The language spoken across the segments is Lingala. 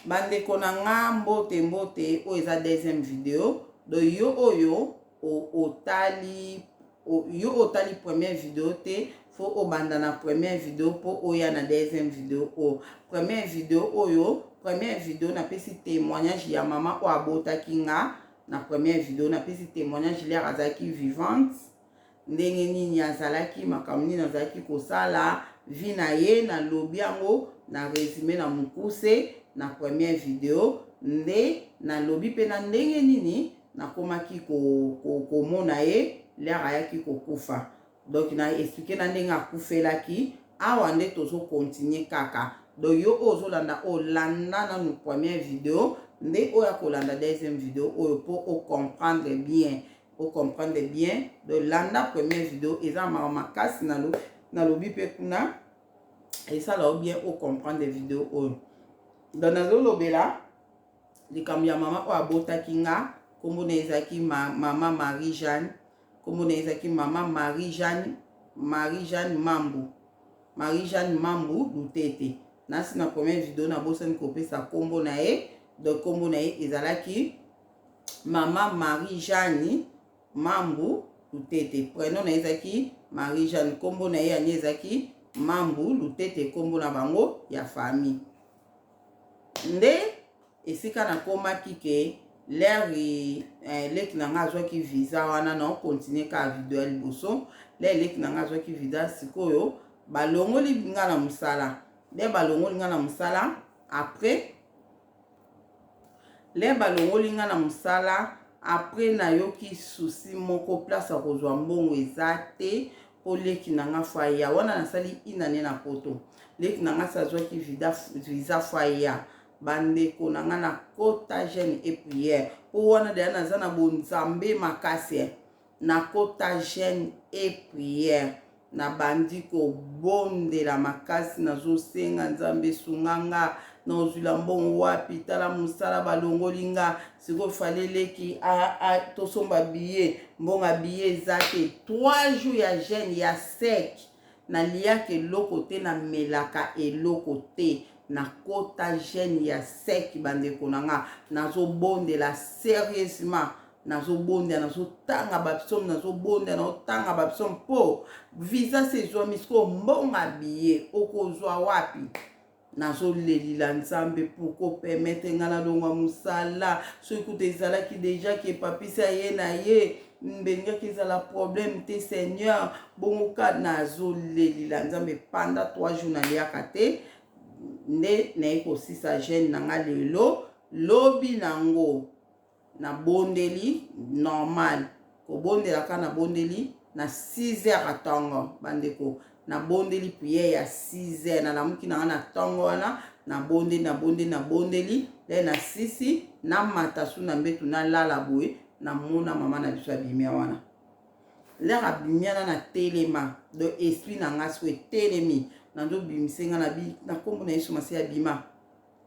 Bandeko na nga, mbote mbote, oyo eza deuxième video. Donc yo oyo otali, yo otali première video te, faut obanda na première video mpo oya na deuxième video. Oyo première video, oyo première video napesi témoignage ya mama oyo abotaki nga. Na première video napesi témoignage l'heure azalaki vivante, ndenge nini azalaki, makambo nini azalaki kosala, vie na ye. Nalobi yango na résumé na mokuse na première video. Nde nalobi mpe na ndenge nini nakomaki komona ko, ko ye l'heure ayaki kokufa. Donc na expliquer na ndenge akufelaki. Awa nde tozocontinuer kaka. Donc yo oyo ozolanda, olanda nanu première video, nde oyo akolanda deuxième video oyo mpo ocomprendre bien, ocomprendre bien. Donc landa première video, eza mawa makasi nalobi mpe kuna, esala yo bien ocomprendre video oyo. Donc nazolobela likambo ya mama oyo abotaki nga. Nkombo na ezalaki mama Marie Jeanne. Nkombo na ezalaki mama Marie Jeanne, Marie Jeanne Mambu, Marie Jeanne Mambu Lutete. Nasi na première video nabosani kopesa nkombo na ye. Donc nkombo na ye ezalaki mama Marie Jeanne Mambu Lutete. Prénom na ye ezalaki Marie Jeanne, nkombo na ye yani ezalaki Mambu Lutete, nkombo na bango ya famille. Nde esika nakomaki ke l'heure leki na nga azwaki visa wana, na ocontinuer kaka video ya liboso. L'heure leki na nga azwaki visa, sikoyo balongoli nga na mosala. Nde balongoli nga na mosala, après l'heure balongoli nga na mosala, après nayoki souci moko, place ya kozwa mbongo eza te, mpo leki na nga faut aya wana. Nasali inane na poto, leki na nga si azwaki visa, faut aya. Bandeko na nga, na kota jeûne et prière, mpo wana deya naza na bonzambe makasi. Nakota jeûne et prière, nabandi kobondela makasi, nazosenga Nzambe esunga nga, nazwila mbongo wapi? Tala mosala balongoli nga, sikoyo fallait leki tosomba billet, mbongo ya billet eza te. 3 jours ya jeûne ya sec, naliaka eloko te, namelaka eloko te. Nakota jeûne ya sec, bandeko na nga, nazobondela sérieusement, nazobondela, nazotanga bapsaume, nazobondela, nazotanga bapsaume, mpo visa se ezwami, sikoyo mbongo ya billet okozwa wapi? Nazolelila Nzambe, pourquoi permettre nga nalongwa mosala? Soki kuta ezalaki déjà ke papisi aye na ye, mbengaki ezala problème te. Seigneur, bongo ka nazolelila Nzambe pendant 3 jours, naliaka te. Nde naye kosisa jeûne na nga lelo, lobi nango nabondeli normal, kobondelaka, nabondeli na 6 heures ya ntongo. Bandeko, nabondeli prière ya 6 heures, nalamuki na nga na ntongo wana, nabondeli, nabondeli, nabondeli le na sisi, namata su na mbetu, nalala boye, namona mama na biso abimia wana. L'heure abimia na telema, donc esprit na nga so etelemi, nazobimisa nga na nkombo na Yesu Masiya, bima,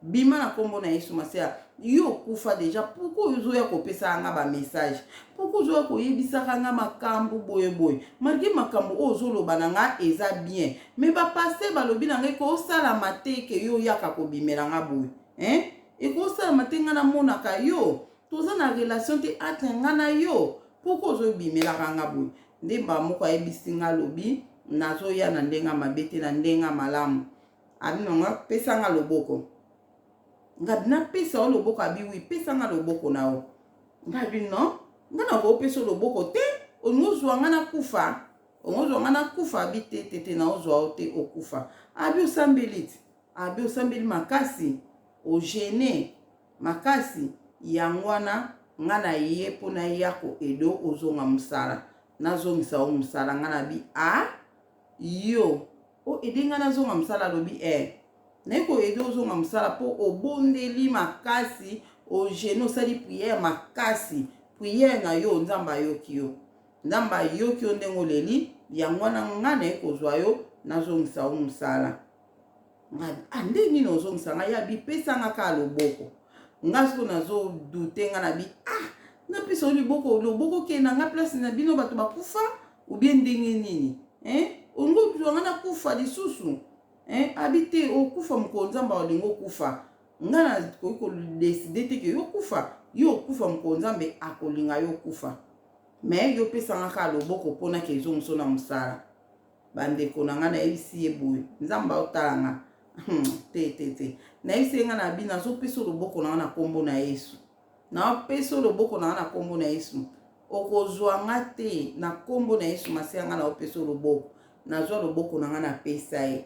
bima na nkombo na Yesu Masiya. Yo okufa déjà, pourquoi ozoya kopesaka nga bamessage? Pourquoi ozoya koyebisaka nga makambo boyeboye? Malgré makambo oyo ozoloba na nga eza bien, mais bapasteur balobi na ngai kosalama te ke yo oyaka kobimela nga boye, hein? Ekosalama te, nga namonaka yo, toza na relation te entre nga na yo. Pourquoi ozobimelaka nga boye? Nde mbala moko ayebisi nga, alobi: "Nazoya na ndenge ya mabe te, na ndenge ya malamu." Abi nanga: "Pesa nga loboko." Ngabi: "Napesa yo loboko?" Abi: "Oui, pesa nga loboko na yo." Ngabi: "Non, nga na kopesa yo loboko te. Olingi ozwa nga nakufa, olingi ozwa nga nakufa." Abi: "Te, te, te, na ozwa yo te okufa." Abi: "Osambeli ti?" Abi: "Osambeli makasi, ojeûner makasi, yango wana nga na ye mpo naya koaider ozonga mosala, nazongisa yo mosala." Nga na bi: "A yo oaider nga nazonga mosala?" Alobi: "E, naye koaider ozonga mosala mpo obondeli makasi, ojeûner, osali prière makasi. Prière na yo, Nzambe ayoki yo, Nzambe ayoki yo ndenge oleli. Yango wana nga naye kozwa yo, nazongisa yo mosala." Ah, nde nini ozongisa ngai? Ya bipesanga kaka loboko. Nga sikoyo nazodouter, nga na bi: "Ah, napesa yo liboko, loboko okende na nga place na bino bato bakufa ou bien ndenge nini, hein? Olingi ozwa nga nakufa lisusu, hein?" Abi: "Te, okufa mokolo Nzambe alingi okufa." Nga nakoki ko decider te ke yo kufa. Yo okufa mokolo Nzambe akolinga yo okufa. Mais yo pesa nga kaka loboko po nake ezongiso na mosala. Ba ndeko na nga nayebisi ye boye. Nzambe aotala nga. Hum, te te te. Nayebisi ye nga na bi nazopesa loboko na nga na kombo na Yesu. Napesi yo loboko na nga na kombo na Yesu. Okozwa nga te na kombo na Yesu Masiya nga naopesa yo loboko. Nazwa loboko na nga napesa ye.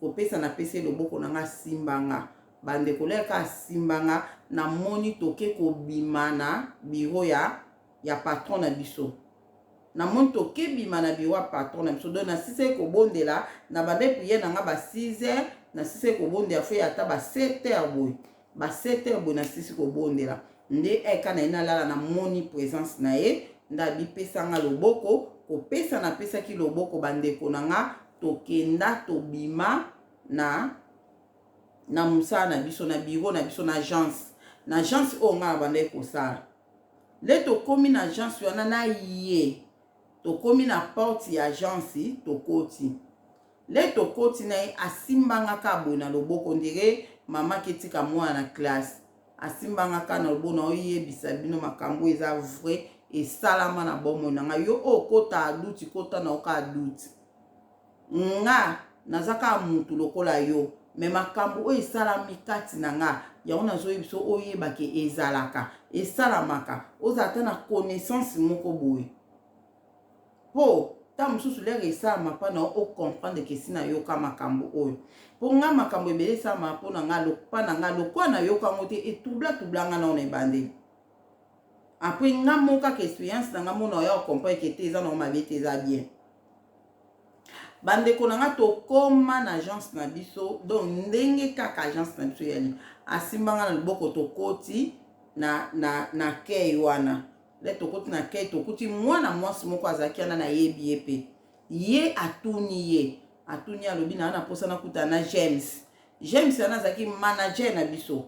Kopesa napesa ye loboko na nga asimba nga. Bandeko leka asimba nga namoni toke kobima na bureau ya ya patron na biso. Namoni toke bima na bureau ya patron na biso. Donc nasisaki kobondela na bandaki prière na nga ba 6 heures, nasisaki kobondela fo ya ata ba 7 heures boye. Ba 7 heures boye nasilisi kobondela nde eka na ye nalala namoni presence na ye nde abipesa nga loboko kopesa napesaki loboko bandeko na nga tokenda tobima na na mosala na biso na bureau na biso na agence na agence oyo nga nabandaki kosala nde tokomi na agence wana na ye tokomi na porte ya agence tokoti Le tokoti na ye asimba nga kaka boye na loboko on dirait mama ake tika mwana na classe asimba nga kaka na loboko nao yebisa bino makambo oyo eza vrai esalama na bomoi na nga yo oyo okota doute kota na yo kaka doute nga naza kaka mutu lokola yo mais makambo oyo esalami kati na nga yango nazoyebisa oyeba ke ezalaka esalamaka ozala ata na connaissance moko boye Po tango mosusu lere esalama pa na yo o comprendre ke esi nayoka makambo oyo. Po nga makambo ebele esalamaka po na nga pa na nga lokola nayoka yango te e troubla troubla nga nao na ebandeli. Après nga moko kaka experience na nga moko nakoya ko comprendre ke te eza nango mabe te eza bien. Ba ndeko na nga tokoma na agence na biso donc ndenge kaka agence na biso eyali asimba nga na loboko tokoti na na na quai wana. Nde tokoti na quai tokuti mwana mwasi moko azalaki wana nayebi ye mpe ye atuni ye atuni alobi na na mposa nakutana na James. James wana azalaki manager na biso.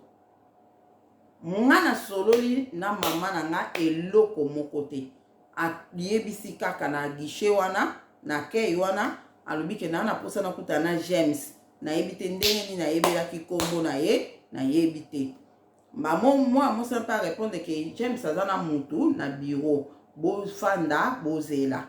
Nga nasololi na mama na nga eloko moko te. Ayebisi kaka na guichet wana na quai wana alobi ke na na mposa nakutana na James. Nayebi te ndenge nini ayebelaki nkombo na ye, nayebi te. Mamo mwa mwasi wana mpe arepondre ke James aza na mutu na bureau, bofanda bozela,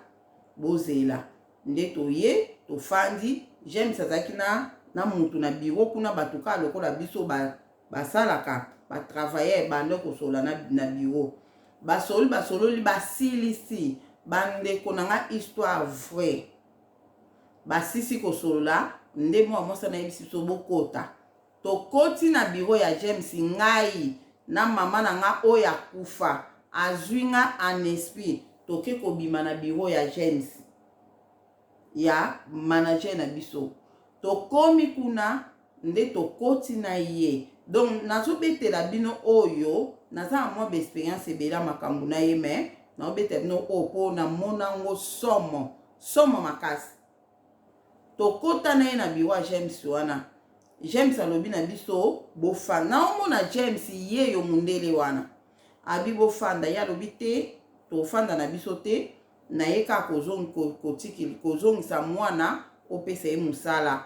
bozela. Nde toye tofandi, James azalaki na na mutu na bureau kuna, bato kaka lokola biso ba basalaka ba travailleurs banda kosolola na, na bureau. Basololi basololi basilisi, bandeko na nga histoire vraie. Basisi kosolola nde mwa mwasi wana ayebisi biso bokota. Tokoti na bureau ya James ngai na mama na nga oyo akufa azui nga en esprit toke kobima na bureau ya James ya manager na biso tokomi kuna nde tokoti na ye donc nazobetela bino oyo naza na mwa ba experience ebele ya makambo na ye mais naobetela bino oyo mpo namona ngo somo somo makasi. Tokota na ye na bureau ya James wana. James alobi na biso bofanda. Naomona James yeyo mundele wana. Abi bofanda, ye alobi te tofanda na biso te, naye kaka kozongisa mwana opesa ye mosala,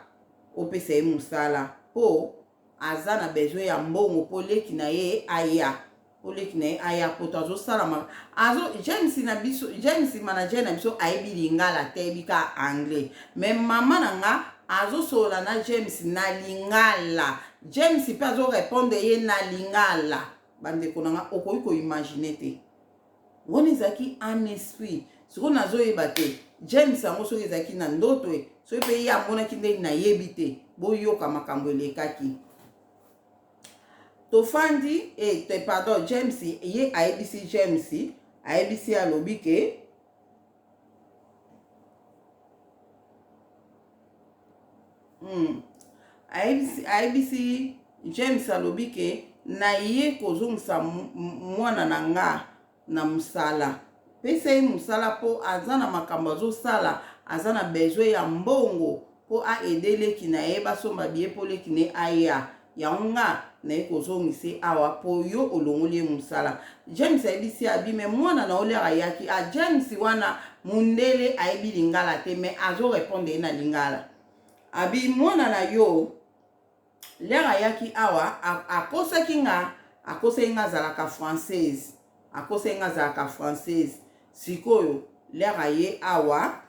opesa ye mosala po aza na besoin ya mbongo po leki na ye aya. Po leki na ye aya poto azosala ma azo James na biso James manager na biso ayebi lingala te ayebi ka anglais mais mama na nga azosolola na James na lingala James pe azo repondre ye na lingala bandeko na nga okoki ko imaginer te wana ezalaki en esprit sikoyo nazoyeba te James yango soki ezalaki na ndoto e soki pe ye amonaki ndenge nayebi te boyoka makambo elekaki Tofandi eh te pardon James ye ayebisi James ayebisi ye alobi ke ayebisi ayebisi James alobi ke naye kozongisa mwana na nga na musala pesa ye musala po aza na makambo azosala aza na besoin ya mbongo po a aider leki na ye basomba billet po leki na ye aya yango nga naye kozongisa ye awa po yo olongoli ye musala James ayebisi ye abi mais mwana na yo lere ayaki ah James wana mundele ayebi lingala te mais azo repondre ye na lingala abi mwana na yo. L'heure ayaki awa, akosaki nga, akosaki nga azalaka française, akosaki nga azalaka française. Sikoyo l'heure aye awa,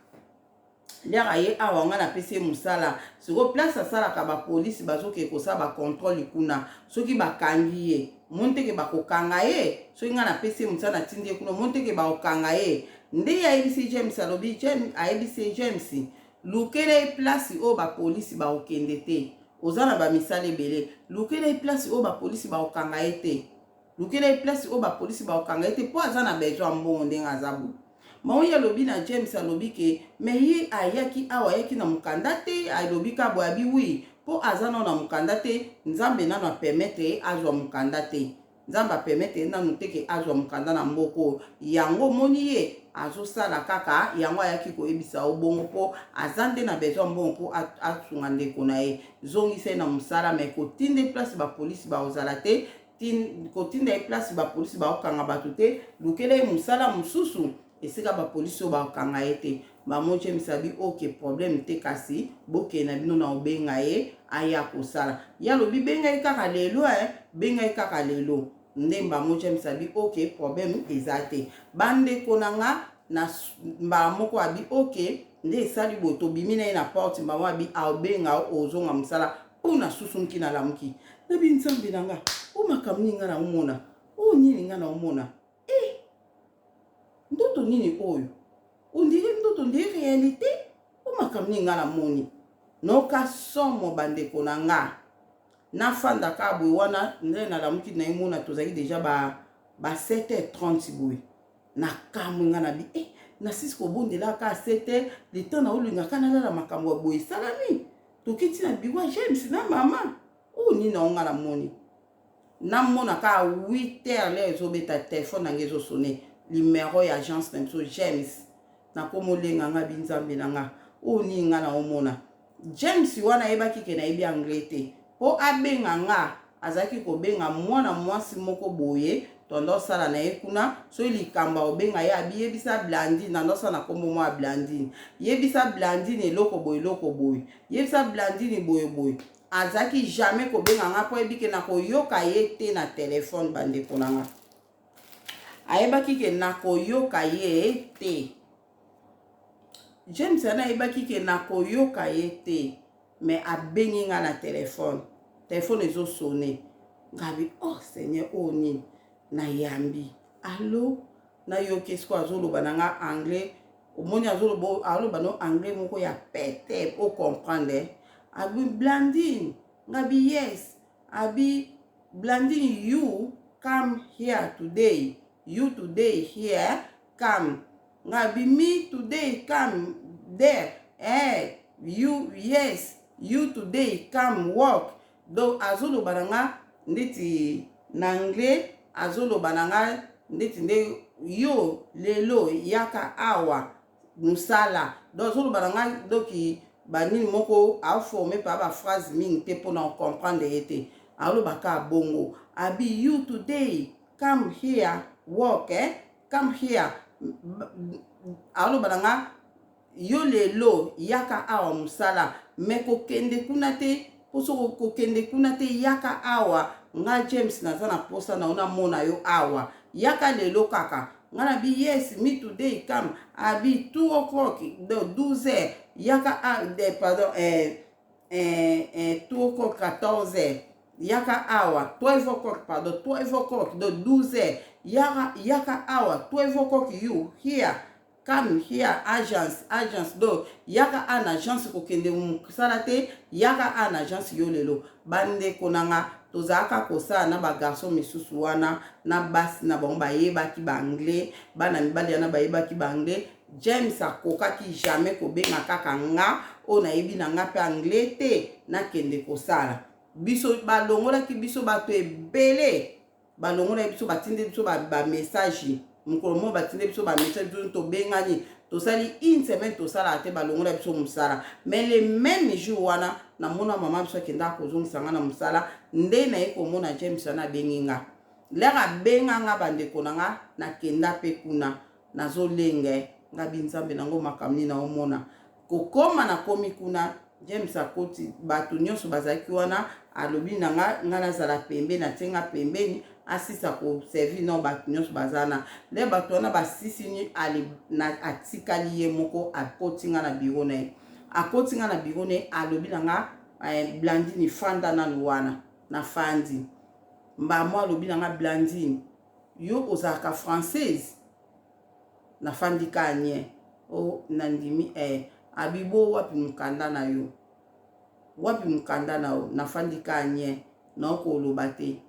l'heure aye awa, nga napesi ye mosala. Sikoyo place asalaka, bapolisi bazokende kosala bacontrôle kuna. Soki bakangi ye, moni teke bakokanga ye. Soki nga napesi ye mosala, natindi ye kuna, moni teke bakokanga ye. Nde ye ayebisi James, alobi James, ayebisi ye James: "Lukela ye place oyo bapolisi bakokende te. Oza na bamisala ebele, lukela ye place oyo bapolisi bakokanga ye te, lukela ye place oyo bapolisi bakokanga ye te, mpo aza na besoin ya mbongo ndenge aza boye." Bango ye alobi na James, alobi ke me ye ayaki awa, ayaki na mokanda te. Alobi ka boye, abi oui, mpo aza nano na mokanda te. Nzambe nano apermettre ye azwa mokanda te. Nzambe apermettre ye nanu te ke azwa mokanda na mboka oyo. Yango omoni ye azosala kaka yango. Ayaki koyebisa yo bongo mpo aza nde na besoin mbongo mpo asunga ndeko na ye. Zongisa ye na mosala, me kotinda ye place bapolisi bakozala te, kotinda ye place bapolisi bakokanga bato te. Lukela ye mosala mosusu esika bapolisi oyo bakokanga ye te. Bamo James abi: "Ok, problème te, kasi bokende na bino, na obenga ye aya kosala." Ye alobi: "Benga ye kaka lelo, e benga ye kaka lelo." Nde mbamo James abi: "Ok, problème eza te." Bandeko na nga, na mbala moko abi: "Ok." Nde esali boye, tobimi na ye na porte. Mbamo abi: "Aobenga, ozonga mosala." Mpo susunki, nalamuki, nabi: "Nzambe na nga, o makambo nini nga na omona oyo? Nini nga na omona? E ndoto nini oyo? On dirait ndoto, on dirait réalité. O makambo nini nga namoni?" Noka somo, bandeko na nga. Nafandaka boye wana, nde nalamuki, nayemona tozalaki déjà ba 7h30 boye. Nakamwe, nga na bi e nasisi kobondela ka 7 heures, le temps naolingaka nalala, makambo ya boye esalami. Tokiti na bureau ya James na mama oyo. Nini na nga namoni? Namona kaka 8 heures, l'heure ezobeta, telefone na nga ezosonner, numéro ya agence na biso, James. Nakomolenga nga bi: "Nzambe na nga, oyo nini nga naomona?" James wana ayebaki ke nayebi anglais te mpo abenga nga. Azalaki kobenga mwana mwasi moko boye tondo osala na ye kuna. Soki likambo, akobenga ye, abi: "Yebisa Blandine." Nando osala na nkombo mwa Blandine: "Yebisa Blandine eloko boye, eloko boye, yebisa Blandine boye boye." Azalaki jamais kobenga nga mpo ayebi ke nakoyoka ye te na telefone. Bandeko na nga, ayebaki ke nakoyoka ye te. James wana ayebaki ke nakoyoka ye te, me abengi nga na telefone. Telefone ezosonner, ngabi: "Oh Seigneur, oyo nini?" Nayambi: "Allo?" Nayoki esiko azoloba na nga anglais. Omoni, azoloba no anglais moko ya pete, ocomprendre. Abi: "Blandine?" Ngabi: "Yes." Abi: "Blandine, you come here today, you today here come." Ngabi: "Me today come there?" "Eh, you, yes, you today come work." Donc azoloba na nga ndeti na anglais, azoloba na nga ndeti nde yo lelo yaka awa mosala. Donc azoloba na nga, donc banini moko aforme pa baphrase mingi te mpona comprendre ye te. Aloba kaka bongo, abi: "You today come here work, eh? Come here." Aloba na nga: "Yo lelo yaka awa mosala, me kokende kuna te, mpo soki kokende kuna te, yaka awa. Nga James naza na posa na yo, namona yo awa. Yaka lelo kaka." Nga na bi: "Yes, me today come." Abi: 2 o'clock, 12 heures, yaka ah, de, pardon, 2 o'clock, 14 heures, yaka awa. 12 o'clock, pardon, 12 o'clock, donc 12 heures, yaka, yaka awa 12 o'clock, you here come here agence, agence. Donc yaka a na agence, kokende mosala te, yaka a na agence yo lelo." Bandeko na nga, tozalaka kosala na bagarçon misusu wana na basi na bango bayebaki baanglais. Bana mibali wana bayebaki baanglais. James akokaki jamais kobenga kaka nga oyo nayebi na nga mpe anglais te, nakende kosala. Biso balongolaki biso, bato ebele balongolaki biso, batindi biso bamessage. Mokolo moko batindi biso bamessage, biso tobengani, tosali une semaine tosalaka te, balongola biso mosala. Mais le même jour wana, namona mama biso akendaka kozongisa nga na mosala. Nde naye komona James wana abengi nga. L'heure abenga nga, bandeko na nga, nakenda mpe kuna, nazolenga nga bi: "Nzambe nango, makambo nini naomona?" Kokóma, nakomi kuna, James akoti, bato nyonso bazalaki wana. Alobi na nga, nga nazala pembeni, atie nga pembeni, asisa koservir nao bato nyonso baza na nde bato wana basisi ni ale, na, atikali ye moko. Akoti nga na biro na ye, akoti nga na biro na ye, alobi na nga eh, Blandine, fanda nanu wana. Nafandi mbamo. Alobi na nga: "Blandine, yo ozalaka française?" Nafandi ka nye o nandimi eh. Abibo: "Wapi mokanda na yo? Wapi mokanda na yo?" Nafandi ka nye, naokoloba te.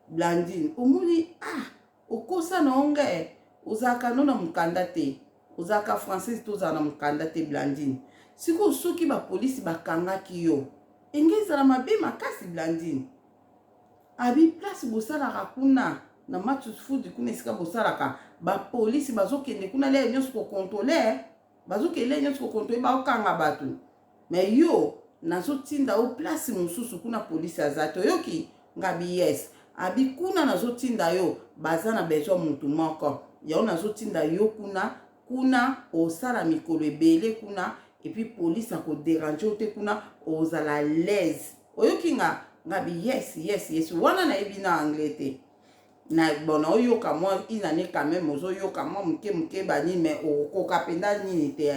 "Blandine, omoni, ah, okosa na yo nge ozalaka no na mokanda te, ozalaka française te, ozala na mokanda te. Blandine, sikoyo soki bapolisi bakangaki yo, enge ezala mabe makasi. Blandine, abi place bosalaka kuna na Matus Food, kuna esika bosalaka, bapolisi bazokende kuna l'heure nyonso kocontrôler, bazokende l'heure nyonso kocontrôler, baokanga bato. Mais yo, nazotinda yo place mosusu, kuna polisi aza te. Oyoki ngabi?" "Yes." Abi: "Kuna nazotinda yo, baza na besoin mutu moko, yango nazotinda yo kuna. Kuna osala mikolo ebele kuna, et puis polisi akodéranger yo te, kuna ozala l'aise. Oyoki nga?" Ngabi: Yes." Wana nayebi na anglais te na bon, naoyoka mwa une année quand même, ozoyoka mwa moke moke banini, mais okokoka mpenza nini te.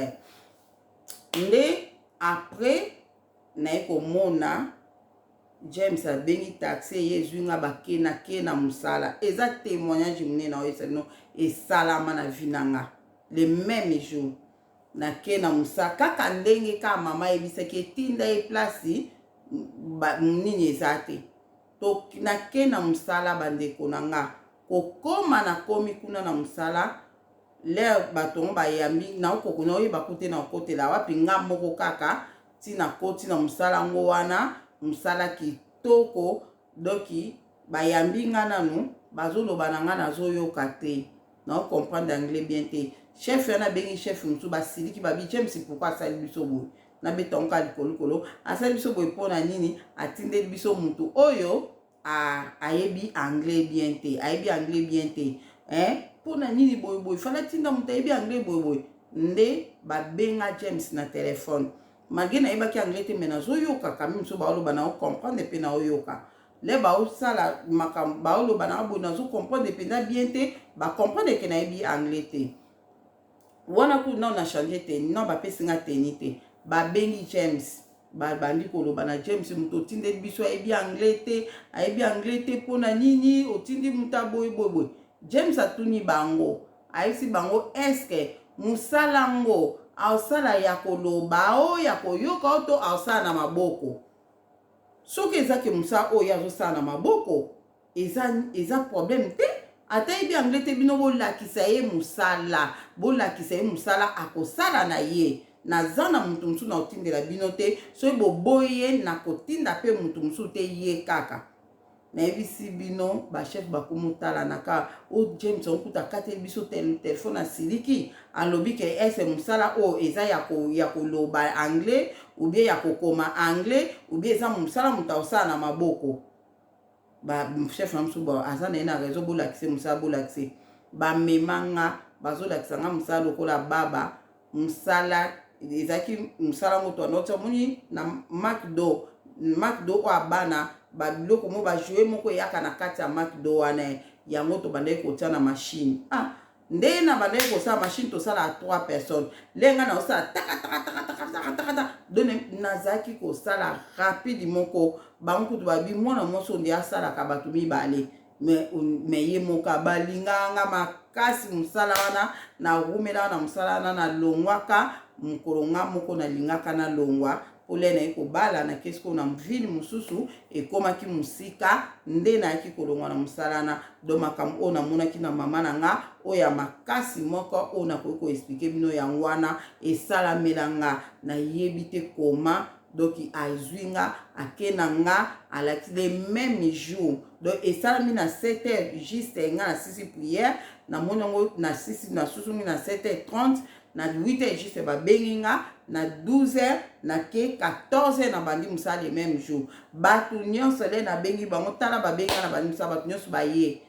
Nde après naye komona James abengi taxi, eye ezwi nga, bake na ke na mosala. Eza témoignage monene naoyesa bino, esalama na vie na nga. Le même jour nake na mosala, kaka ndenge kaka mama ayebisaki, etinda ye place nini eza te. To nake na mosala, bandeko na nga, kokóma nakomi kuna na mosala, l'heure bato yango bayambi, naokoko naoyeba kute na okotela wapi, nga moko kaka ntina koti na mosala yango wana. Mosala kitoko. Donc bayambi nga nanu, bazoloba na nga, nazoyoka te, naocomprendre anglais bien te. Chef wana abengi chef mosusu, basiliki, babi: "James, pourquoi asali biso boye?" Nabeta yango kaka likolokolo: "Asali biso boye mpo na nini? Atindeli biso motu oyo ayebi anglais bien te, ayebi anglais bien te, mpo na nini boyeboye? Fala atinda moto ayebi anglais boyeboye." Nde babenga James na telefone. Malgré nayebaki anglais te, mais nazoyoka quand même so baoloba, naocomprendre mpe naoyoka. Le baosala makambo, baoloba nanga boye, nazocomprendre mpenza bien te, bacomprendre ke nayebi anglais te. Wana kutu nao na change te, nao bapesi nga teni te. Babengi James, babandi koloba na James: "Moto otindeli biso ayebi anglais te, ayebi anglais te, mpo na nini otindi moto aboye boyeboye?" James atuni bango, ayebisi bango: "Est-ce mosala ngo aosala ya koloba o ya koyoka o to aosala na maboko? Soki ezaki mosala oyo azosala na maboko, eza problème te. Ata yebi anglais te, bino bolakisa ye mosala, bolakisa ye mosala, akosala na ye. Naza na motu mosusu na kotindela bino te. Soki boboyi ye, na kotinda mpe motu mosusu te, ye kaka." Nayebisi bino, bachef bakomotalana kaka o James okuta akateli biso telefone, asiliki, alobi ke ese mosala oyo eza ya koloba anglais ou bien ya kokoma anglais ou bien eza mosala moto akosala na maboko? Bachef na mosusu aza na ye na raison: "Bolakise mosala, bolakise." Bamemanga, bazolakisa nga mosala lokola baba. Mosala ezalaki mosala yango toanda otia, omoni na Macdo, Macdo oyo abana babiloko mo bajouets moko eyaka na kati ya Macdo wana, yango tobandaki kotia na machine. Ah, nde na bandaki kosala machine, tosala 3 personnes. Ndenge ngai naosala takatakatakatakataka, donc nazalaki kosala rapide moko. Bango kutu babi: "Mwana mwasi oyo nde asalaka bato mibale, mais ye moko." Balinganga makasi. Mosala wana, nawumelaka na mosala wana. Nalongwaka mokolo nga moko nalingaka nalongwa mpo le naye kobala, nakei sikoyo na ville mosusu, ekomaki mosika, nde nayaki kolongwa na mosala wana. Donc makambo oyo namonaki na mama na nga, oyo ya makasi moko oyo nakoki koexpliquer bino, yango wana esalamela nga. Nayebi te koma. Donc azwi nga, ake na nga, alaki le même jour. Donc esalami na 7 heures juste, nga nasisi prière, namoni yango, nasisi, nasusungi na 7 heures 30, na 8 heures juste babengi nga, na 12 heures nake, 14 heures nabandi mosala le même jour. Bato nyonso le nabengi bango, tala, babengi nga na bandi mosala, bato nyonso baye.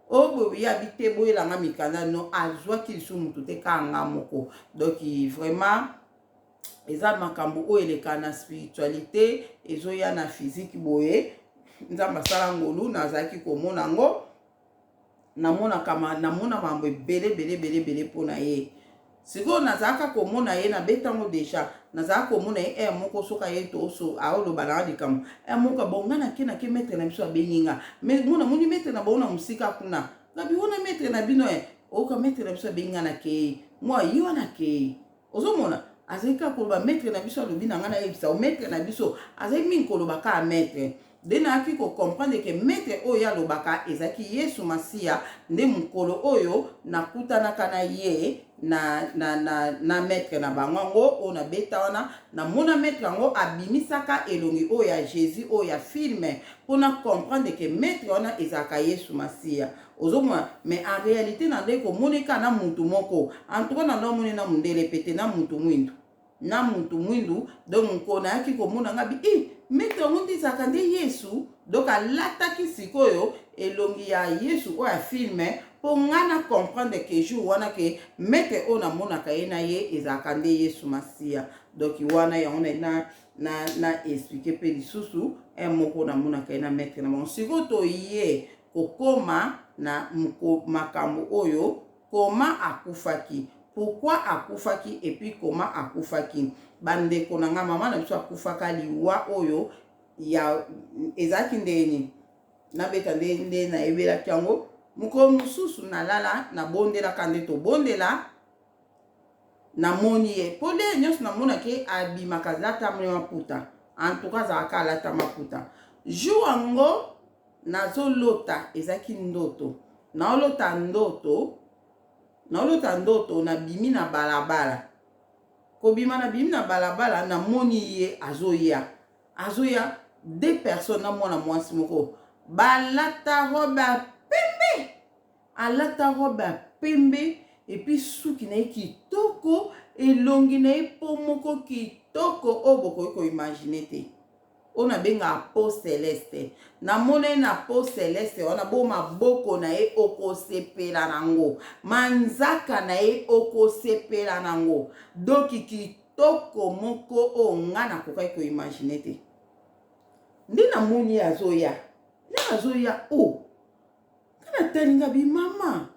Oyo boye yabi te, boyelanga mikanda no. Azwaki lisusu motu te, kaka nga moko. Donc vraiment eza makambo oyo eleka na spiritualité, ezoya na physique boye. Nzambe asala ngolu, nazalaki komona yango, namonaka namona makambo ebele ebele ebele ebele mpo na ye. Sikoyo nazalaka komona ye, nabeta yango deja, nazalaka komona ye heure moko soki aye toso aoloba na nga likambo heure moko bon, nga nake nake maître na biso abengi nga, mais mona moni maître na bango na mosika kuna, ngabi wana maître na bino e oyoka maître na biso abengi nga, nakei mwa ye wana akei. Ozomona azali kaka koloba maître na biso alobi na ngai nayebisa yo, maître na biso azali mingi koloba kaka maître. Nde nayaki kocomprendre ke maître oyo ye alobaka ezalaki Yesu Masiya. Nde mokolo oyo nakutanaka na ye na, na, na, na maître na bango yango oyo nabeta wana, namona maître yango abimisaka elongi oyo ya Jésus oyo ya film, mpo na comprendre ke maître wana ezalaka Yesu Masiya. Ozomona, mais en réalité na nde komoni kaka na mutu moko, en tout cas na nde omoni na mundele pete na mutu mwindu, na mutu mwindu. Donc mokolo nayaki komona nga bi i maître yango nde ezalaka nde Yesu. Donc alataki sikoyo elongi ya Yesu oyo ya film, mpo nga na comprendre ke jour wana ke maître oyo namonaka ye na ye ezalaka nde Yesu Masiya. Donc wana yango na na na expliquer mpe lisusu un moko namonaka ye na maître na bango. Sikoyo toye kokoma na makambo oyo koma akufaki, pourquoi akufaki et puis koma akufaki. Bandeko na nga, mama na biso akufaka liwa oyo ya ezalaki ndeni nabeta nde nde nayebelaki yango. Mokolo mosusu nalala, nabondelaka nde tobondela, namoni ye mpo nde nyonso namonaki abimaka alata maputa, en tout cas azalaka alata maputa. Jour yango nazolota, ezalaki ndoto, naolota ndoto, naolota ndoto nabimi na balabala. Kobima, nabimi na balabala, namoni ye azoya, azoya deux personnes na mwana mwasi moko, balata robe ya pembe, alata robe ya pembe et puis suki na ye kitoko, elongi na ye po moko kitoko oyo bokoki koimaginer te, oyo nabengaka peau céleste. Namona ye na peau céleste wana bo maboko na ye okosepela nango, manzaka na ye okosepela nango, donc kitoko moko oyo nga nakokaki koimaginer te. Nde namoni ye azoya, nde azoya o nga natali nga bi mama,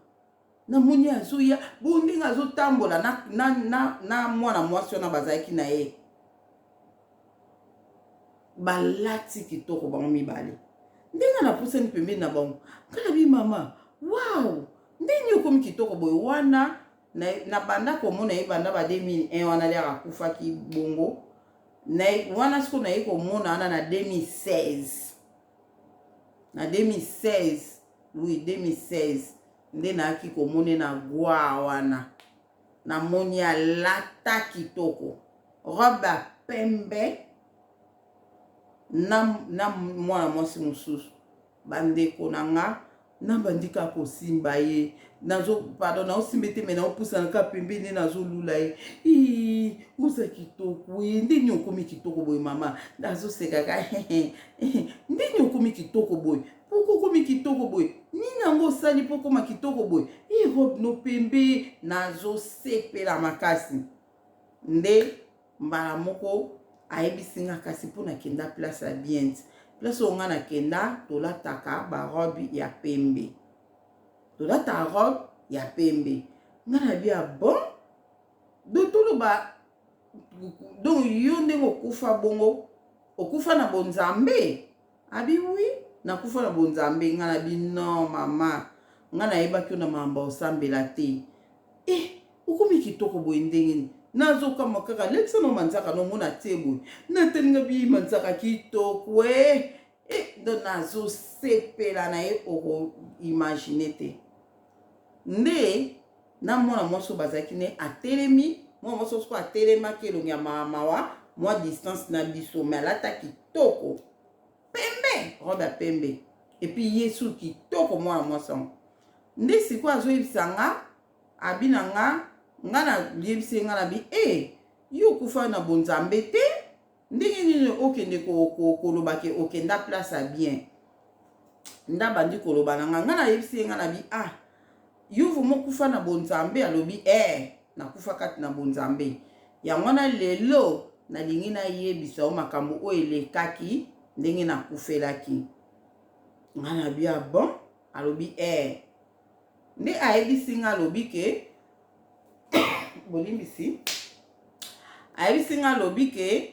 namoni azoya bo ndenge azotambola na, na, na, na mwana mwasi wana bazalaki na ye, balati kitoko bango mibale. Ndenge napusani pembeni na bango, nga nabi mama, wow, ndenge okomi kitoko boye wana. Nabanda komona ye banda ba 2001 wana liaka akufaki bongo na, wana sikoyo naye komona wana na 2016, na 2016, oui, 2016 nde nayaki komona na gwa wana. Namoni alata kitoko, robe ya pembe na mwana mwasi mosusu. Bandeko na nga, nabandi kaka kosimba ye, nazo, pardon, naosimba ete me naopusana kaka pembeni, nazolula ye, ii oza kitoko ye, ndeni okomi kitoko boye mama? Azosekaka, ndeni okomi kitoko boye, poko okomi kitoko boye, nini yango osali mpo okoma kitoko boye? I robe no pembe, nazosepela makasi. Nde mbala moko ayebisi nga kasi mpo nakenda place ya bien, place oyo nga nakenda tolataka barobe ya pembe, tolataka robe ya pembe. Nga na bia bon, do toloba donc yo ndenge okufa bongo, okufa na bonzambe? Abi oui, nakufa na bonzambe. Nga na bi non mama, nga nayebaki yo na makambo osambela te. Eh, okomi kitoko boye ndenge nini? Nazokamwa kaka, lekisa no manzaka nomona tie boye, natalinga bi manzaka kitoko e e, donc nazosepela na ye okoimaginer te. Nde na mwana mwasi oyo bazalaki ne atelemi, mwana mwasi oyo soko atelemaki elongi ya mawa, mwa distance na biso, me alata kitoko pembe, robe ya pembe et puis ye su kitoko mwana mwasi yango. Nde sikoyo azoyebisa nga, abi na nga, nga nayebisi ye, nga na bi e yo okufa na bonzambe te, ndenge nini okende koloba ke okenda place ya bien? Nde abandi koloba na nga, nga nayebisi ye, nga na bi ah, yo vraiment okufa na bonzambe? Alobi eh, nakufa kati na bonzambe. Yango wana lelo nalingi nayebisa yo makambo oyo elekaki ndenge nakufelaki. Nga na bi ah bon? Alobi eh. Nde ayebisi nga alobi ke bolimbisi. Ayebisi nga alobi ke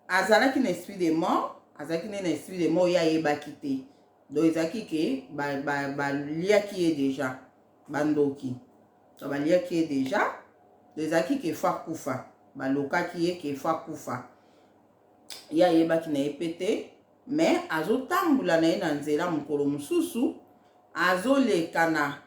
azalaki na esprit de mort, azalaki nde na esprit de mort ye ayebaki te. Donc ezalaki ke baliaki ba, ba ye deja bandoki. Donc baliaki ye deja, donc ezalaki ke fo akufa. Balokaki ye ke fo akufa. Ye ayebaki na ye pe te. Mais azotambola na ye na nzela mokolo mosusu azolekana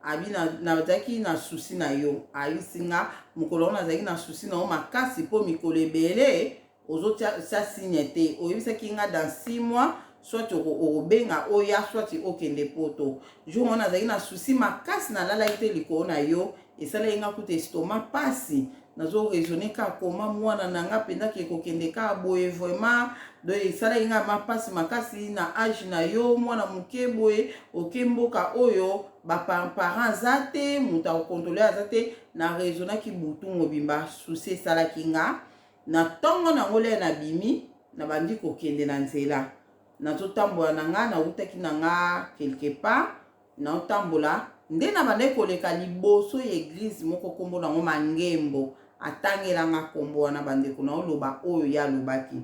abi nazalaki na souci na yo ayebisi nga mokolo yango nazalaki na souci na yo makasi mpo mikolo ebele ozotia signe te oyebisaki nga dans 6 mois soit okobenga oya soit okende poto jour wana nazalaki na souci makasi nalalaki te likolo na yo Esalaki nga kutu estomac pasi nazo raisonner kaka comment mwana na nga penza ke kokende kaka boye vraiment donc esalaki nga ma pasi makasi na age na yo mwana moke boye oke mboka oyo ba parents aza te moto akokontrole aza te na raisonnaki butu mobimba souci esalaki nga na ntongo nango lere nabimi nabandi kokende na nzela nazotambola na nga nawutaki na nga quelque part Naotambola, nde nabandaki koleka liboso ya eglise moko kombo nango Mangembo, atangela nga kombo wana bandeko naoloba oyo ye alobaki.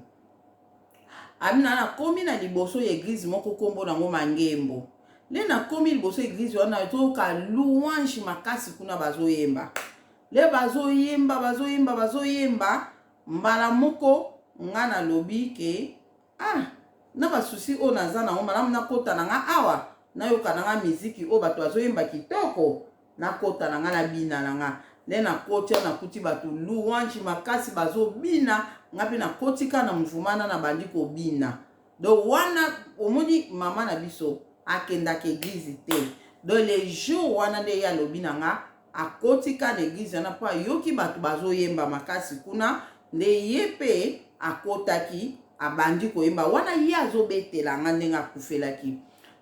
Amina nakomi na liboso ya eglise moko kombo nango Mangembo. Nde nakomi liboso ya eglise wana nazoyoka louange makasi kuna bazoyemba. Le bazoyemba bazoyemba bazoyemba mbala moko nga nalobi ke Ah na ba soucis oyo naza nango malamu nakota na nga awa nayoka na nga miziki oyo bato bazoyemba kitoko nakota na nga nabina na nga nde nakoti awa nakuti bato louange makasi bazobina nga mpe nakoti kaka na mouvement na nabandi kobina donc wana omoni mama na biso akendaka eglise te donc le jour wana nde ye alobi na nga Akoti ka na eglise wana po ayoki batu bazoyemba makasi kuna nde ye pe akotaki abandi koyemba wana ye azobetela nga ndenge akufelaki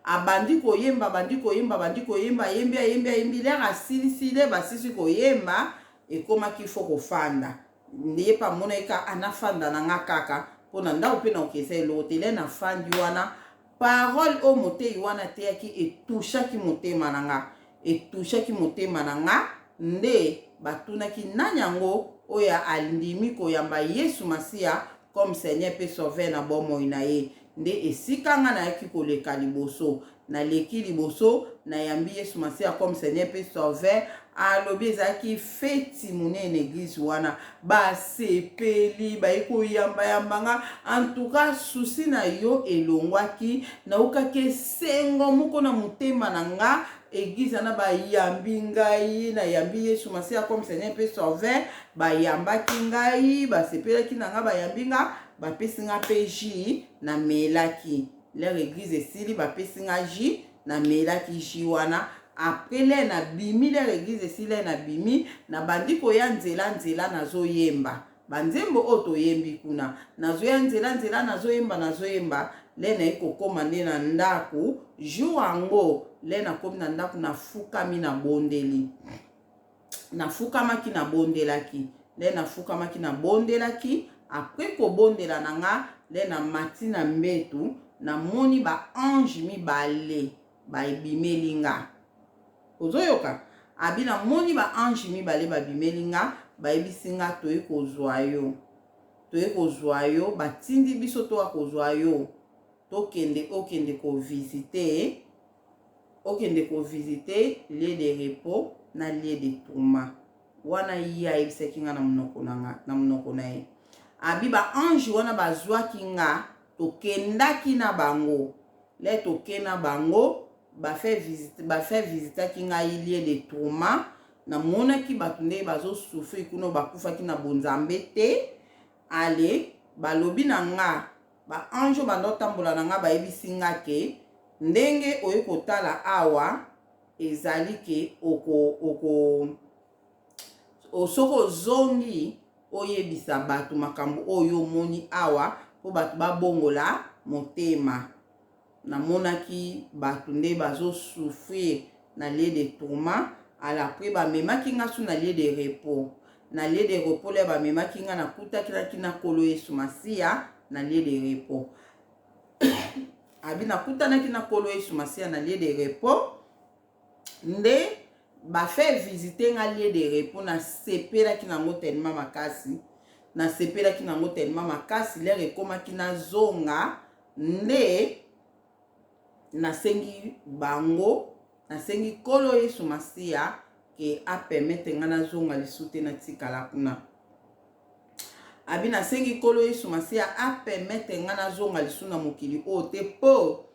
abandi koyemba abandi koyemba abandi koyemba ayembi ayembi ayembi lere asilisi le basisi koyemba ekomaki fo kofanda nde ye pe amonaki ka anafanda na nga kaka po na ndako pe na okesa eloko te le nafandi wana Parole oyo moteyi wana ateyaki e touchaki motema na nga. E touchaki motema na nga nde batunaki nani yango oyo andimi koyamba Yesu Masiya comme Seigneur pe Sauveur na bomoi na ye. Nde esika nga nayaki koleka liboso. Naleki liboso, nayambi Yesu Masiya comme Seigneur pe Sauveur. Alobi ezalaki feti monene na eglise wana. Basepeli, baye koyamba yamba nga. En tout cas, souci na yo elongwaki. Naokaki esengo moko na motema na nga. Eglise wana bayambi ngai, nayambi Yesu Masiya comme Seigneur pe Sauveur. Bayambaki ngai, basepelaki na nga, bayambi nga, bapesi nga pe jus, namelaki. L'heure eglise esili, bapesi nga jus, namelaki jus wana. Après l'heure nabimi, l'heure eglise esili, l'heure nabimi, nabandi koya nzela nzela nazoyemba ba nzembo oyo toyembi kuna. Nazoya nzela nzela nazoyemba nazoyemba, l'heure naye kokoma nde na ndaku, jour yango l'heure nakomi na ndaku nafukami nabondeli. Nafukamaki nabondelaki, l'heure nafukamaki nabondelaki, après kobondela na nga, l'heure namati na mbetu, namoni ba anges mibale babimeli nga. Ozoyoka? Abi namoni ba anges mibale babimeli nga, bayebisi nga toye kozwa yo. Toye kozwa yo, batindi biso toya kozwa yo. Tokende okende ko visiter, okende ko visiter lieu de repos na lieu de tourment. Wana ye ayebisaki nga na monoko na nga, na monoko na ye. Abi ba anges wana bazwaki nga, tokendaki na bango. Le toke na bango, ba fait visite, ba fait visitaki ngai lieu de tourment. Namonaki bato ndenge bazo souffrir kuna bakufaki na bonzambe te. Ale balobi na nga, ba anges oyo banda otambola na nga bayebisi nga ke ndenge oye kotala awa ezali ke oko oko soki ozongi oyebisa bato makambo oyo omoni awa mpo bato babongola motema. Namonaki bato nde bazo souffrir na lieu de tourment, ala après bamemaki nga su na lieu de repos. Na lieu de repos lè bamemaki nga nakutakinaki na Nkolo Yesu Masiya na lieu de repos. Abi nakutanaki na Nkolo Yesu Masiya na lieu de repos, nde ba faire visiter nga lieu de repos, nasepelaki nango tellement makasi, nasepelaki nango tellement makasi, l'heure ekomaki nazonga nde nasengi bango, nasengi Nkolo Yesu Masiya ke a permettre nga nazonga lisusu te, natikala kuna. Abi nasengi Nkolo Yesu Masiya a permettre nga nazonga lisusu na mokili oyo te, po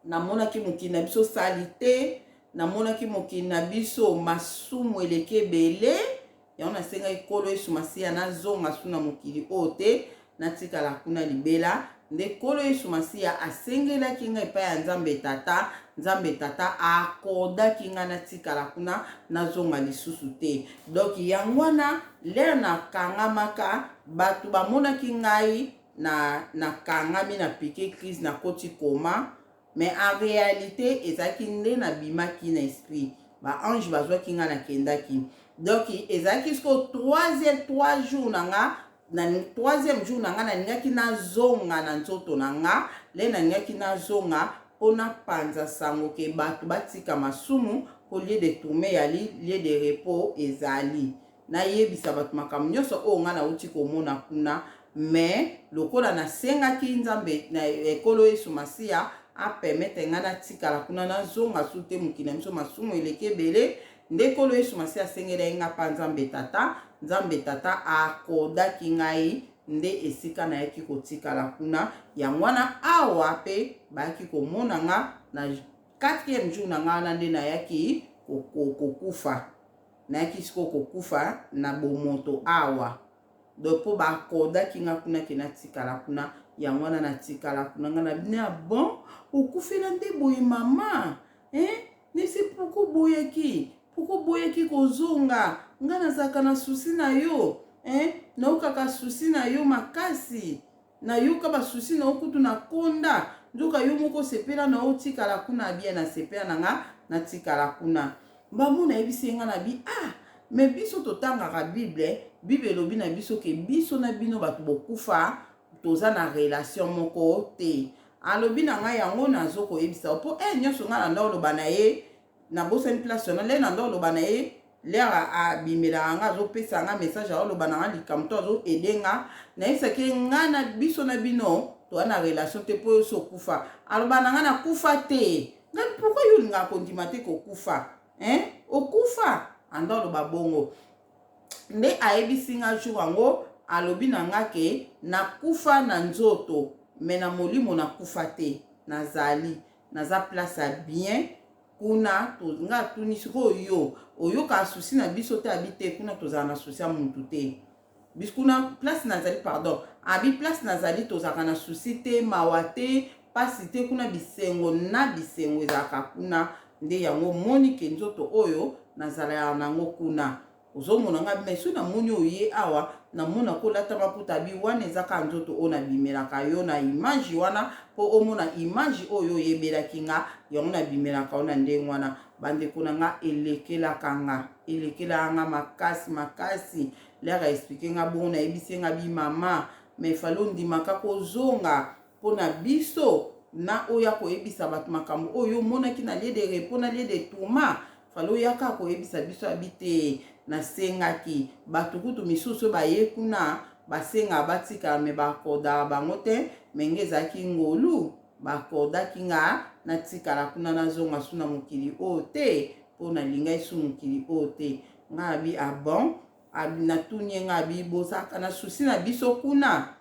namonaki mokili na biso salite, namonaki mokili na biso masumu eleki ebele. Yango nasengaki Nkolo Yesu Masiya nazonga su na mokili oyo te, natikala kuna libela. Nde Nkolo Yesu Masiya asengelaki ngai epai ya Nzambe Tata, Nzambe Tata aakordaki ngai natikala kuna, nazonga lisusu te. Donc yango wana lere nakangamaka, bato bamonaki ngai na nakangami, na pique crise, nakoti coma, mais en realite ezalaki nde nabimaki na esprit, ba ange bazwaki ngai, nakendaki. Donc ezalaki sikoyo troisième, trois jours na nga, na troisième jour na nga nalingaki nazonga na nzoto na nga, le nalingaki nazonga mpo napanza sango ke bato batika masumu, mpo lieu de tourment eyali, lieu de repos ezali. Nayebisa bato makambo nyonso oyo ngai nauti komona kuna. Mais lokola nasengaki Nzambe na Ekolo Yesu Masiya apermettre ngai natikala kuna, nazonga su te mokili na biso masumu eleki ebele, nde Nkolo Yesu Masiya asengelaki ngai mpa Nzambe Tata, Nzambe Tata aakordaki ngai nde esika nayaki kotikala kuna. Yango wana awa mpe bayaki komona nga na quatrième jour na ngai wana nde nayaki kokufa. Nayaki sikoyo kokufa na bomoto awa. Donc mpo ba accordaki nga kuna ke natikala kuna, yango wana natikala kuna. Nga na bino ya bon, okufela nde boye mama, hein? Nesi pourquoi oboyaki? Pourquoi oboyaki kozonga? Nga nazalaka na souci na yo, hein? Naokaka souci na yo makasi. Nayoka ba souci na yo kutu na konda. Nzoka yo moko osepela na yo otikala kuna bien, nasepela na nga natikala kuna. Mbambo nayebisi ye nga na bi ah mais biso totangaka Bible, Bible elobi na biso ke biso na bino bato bokufa toza na relation moko te. Alobi na ngai yango nazo koyebisa yo po eh nyonso ngai nanda oloba na ye, nabosani place wana le nanda oloba na ye, lere abimelaka nga azopesa nga message, aoloba na nga likambo to azo aide nga, nayebisaki ye nga na biso na bino toza na relation te po yo osi okufa. Aloba na nga nakufa te. Ngai pourquoi yo olingaka kondima te kokufa, hein? Okufa? Anda oloba bongo. Nde ayebisi nga jour yango, alobi na nga ke nakufa na nzoto mais na molimo nakufa te, nazali, naza place ya bien kuna. To nga atuni sikoyo yo oyokaka souci na biso te? Abi te, kuna tozala na souci ya mutu te, biso kuna place nazali, pardon, abi place nazali tozalaka na souci te, mawa te, pasi te, kuna bisengo na bisengo ezalaka kuna. Nde yango omoni ke nzoto oyo nazalaka nango kuna ozomona nga, mais soki namoni oye awa namona kolata maputa, abi wana eza kaka nzoto oyo nabimelaka yo na image wana, mpo omona image oyo oyebelaki nga, yango nabimelaka yo na ndenge wana. Bandeko na nga, elekelaka nga, elekelaka nga makasi makasi. Lere aexpliquer nga bongo, nayebisi nga bi mama, mais fallait ondimaka kozonga mpo na biso na oyo akoyebisa bato makambo oyo omonaki na lieu de repos na lieu de tourment, fallait oyaka koyebisa biso. Abi te, nasengaki bato kutu misusu oyo baye kuna basengaka batikala, mais baakordaka bango te, mais nge ezalaki ngolu, baakordaki nga natikala kuna, nazonga su na mokili oyo te, mpo nalingai su mokili oyo te. Nga abi ah bon? Abi natuni ye, nga abi bozalaka na souci na biso kuna?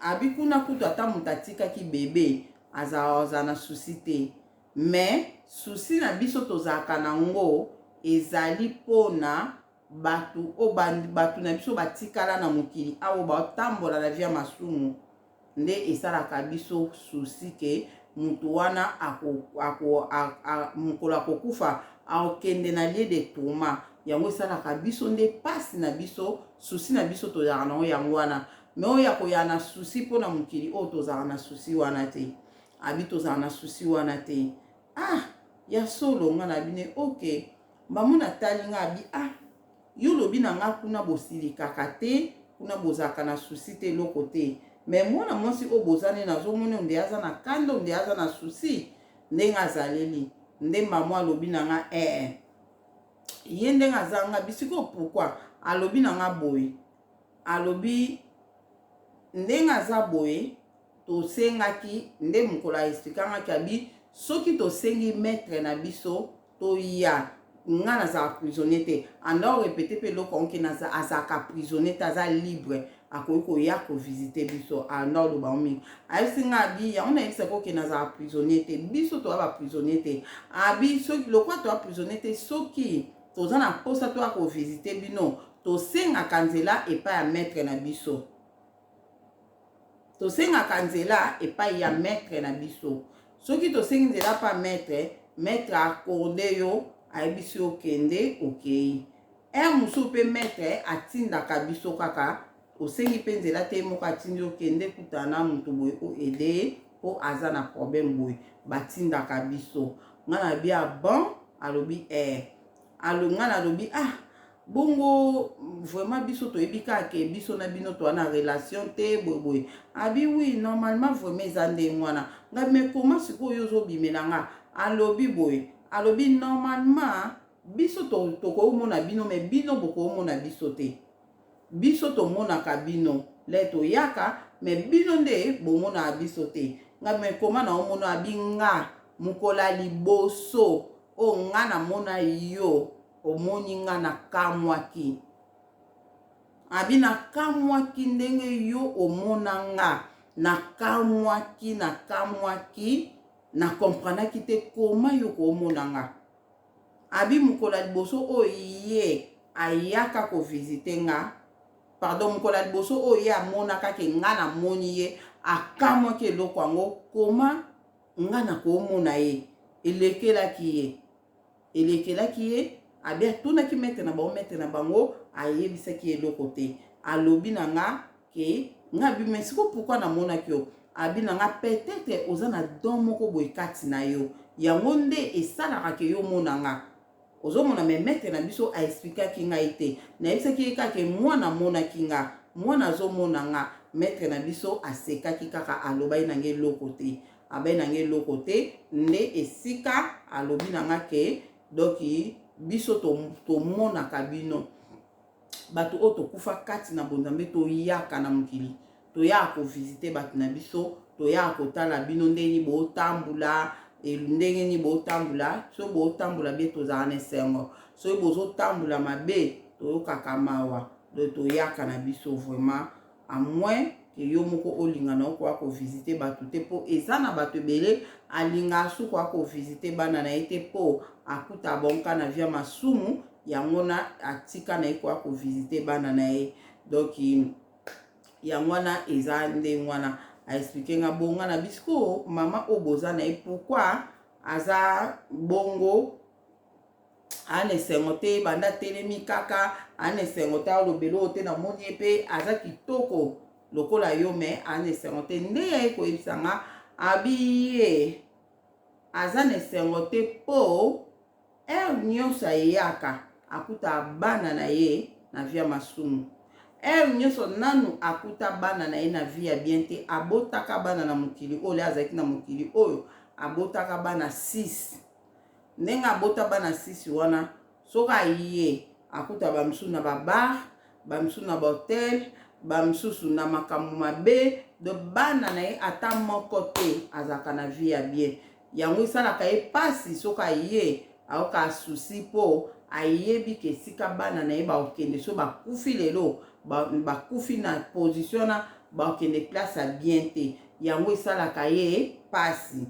Abi kuna kutu ata moto atikaki bebe azala na souci te, mais souci na biso tozalaka nango ezali mpona bato oyo bato na biso batikala na mokili awa, batambola na vie ya masumu, nde esalaka biso souci ke moto wana mokolo akokufa akokende na lieu de tourment. Yango esalaka biso nde pasi na biso, souci na biso tozalaka nango yango wana. Mais oyo ya koya na souci mpona mokili oyo, tozalaka na souci wana te. Abi tozalaka na souci wana te. Ah, ya solo? Nga na bino ok. Mbamona tali nga, abi ah, yo lobi na nga kuna bosilikaka te, kuna bozalaka na souci te, eloko te. Mais mwana mwasi oyo boza nde nazomoni onde aza na kanda, onde aza na souci ndenge azaleli. Nde mama alobi na nga ee ye ndenge aza nga bisikoyo. Pourquoi alobi na nga boye? Alobi ndenge aza boye, tosengaki nde mokolo aexpliquangaki, abi soki tosengi maître na biso toya, nga nazalaka prisonnier te. Anda orépéter mpe eloko yango ke azalaka prisonnier te, aza libre, akoki koya kovisiter biso. Anda oloba yango mingi. Ayebisi nga, abi yango nayebisaki oke nazalaka prisonnier te, biso toya baprisonnier te. Abi soki lokwa toya prisonnier te, soki toza na mposa toya kovisiter bino, tosengaka nzela epai ya maître na biso, tosengaka nzela epai ya maître na biso. Soki tosengi nzela pa maître, maître accorde yo, ayebisi yo kende, okei. Heure mosusu mpe maître atindaka biso kaka, osengi mpe nzela te, moko atindi yo, kende kutana na moto boye, oaider ye mpo aza na problème boye. Batindaka biso. Nga na bia bon. Alobi eh, alo nga nalobi ah bongo vraiment biso toyebi kaka ke biso na bino toza na relation te boyeboye. Abi oui, normalement vraiment eza ndenge wana. Ngai mais comment sikoyo ozobimela nga? Alobi boye, alobi normalement biso tokomona bino, mais bino bokomona biso te. Biso tomonaka bino le toyaka, mais bino nde bomonaka biso te. Ngai mais koma na omona? Abi nga mokolo ya liboso oyo nga namona yo, omoni nga, nakamwaki. Abi nakamwaki ndenge yo omona nga, nakamwaki, nakamwaki, nakomprenaki te koma yo koomona nga. Abi mokolo ya liboso oyo ye ayaka kovisiter nga, pardon, mokolo ya liboso oyo ye amonaka ke nga namoni ye, akamwaki eloko yango, koma nga nakoomona ye, elekelaki ye, elekelaki ye. Abi atunaki maître na bango, maître na bango ayebisaki ye eloko te. Alobi na nga ke nga abi mais siko pourquoi namonaki yo? Abi na nga peut-être oza na don moko boye kati na yo, yango nde esalaka ke yo omona nga, ozomona. Mais maître na biso aexpliquaki ngai te. Nayebisaki ye kaka mwana amonaki nga, mwana azomona nga. Maître na biso asekaki kaka, alobaki na nga eloko te, abai na nga eloko te. Nde esika alobi na nga ke donc biso tomonaka bino bato oyo tokufa kati na bonzambe, toyaka na mokili, toyaka kovisiter bato na biso, toyaka kotala bino ndenge nini bootambula, ndenge nini bootambula. Soki bootambola bien, tozalaka na esengo. Soki bozotambola mabe, toyokaka mawa. Donc toyaka na biso vraiment, à moins ke yo moko olinga na okoka kovisiter bato te, mpo eza na bato ebele alingaka su koya kovisiter bana na ye te, mpo akuta bonka na via masumu yango na atika na ye koya kovisiter bana na ye. Donc yango wana eza ndenge wana aexpliquer nga bonga na bisiko. Mama oyo boza na ye, pourquoi aza bongo? Ana esengo te, banda atelemi kaka ana esengo te, alobela oyo te. Namoni ye mpe aza kitoko lokola yo, mais ana esengo te. Nde ya ye koyebisa nga, abi ye aza na esengo te mpo heure nyonso ayeyaka akuta bana na ye na vie ya masumu. Heure nyonso nanu akuta bana na ye na vie ya bien te. Abotaka bana na mokili oyo, le azalaki na mokili oyo abotaka bana 6. Ndenge abota bana 6 wana, soki aye akuta bamisusu na babar, bamisusu na bahotel, bamisusu na makambo mabe. Donc bana na ye ata moko te azalaka na vie ya bien. Yango esalaka ye mpasi. Soki aye ayoka souci, mpo ayebi ke esika bana na ye bakokende so bakufi lelo, bakufi na position wana, bakokende place ya bien te. Yango esalaka ye mpasi.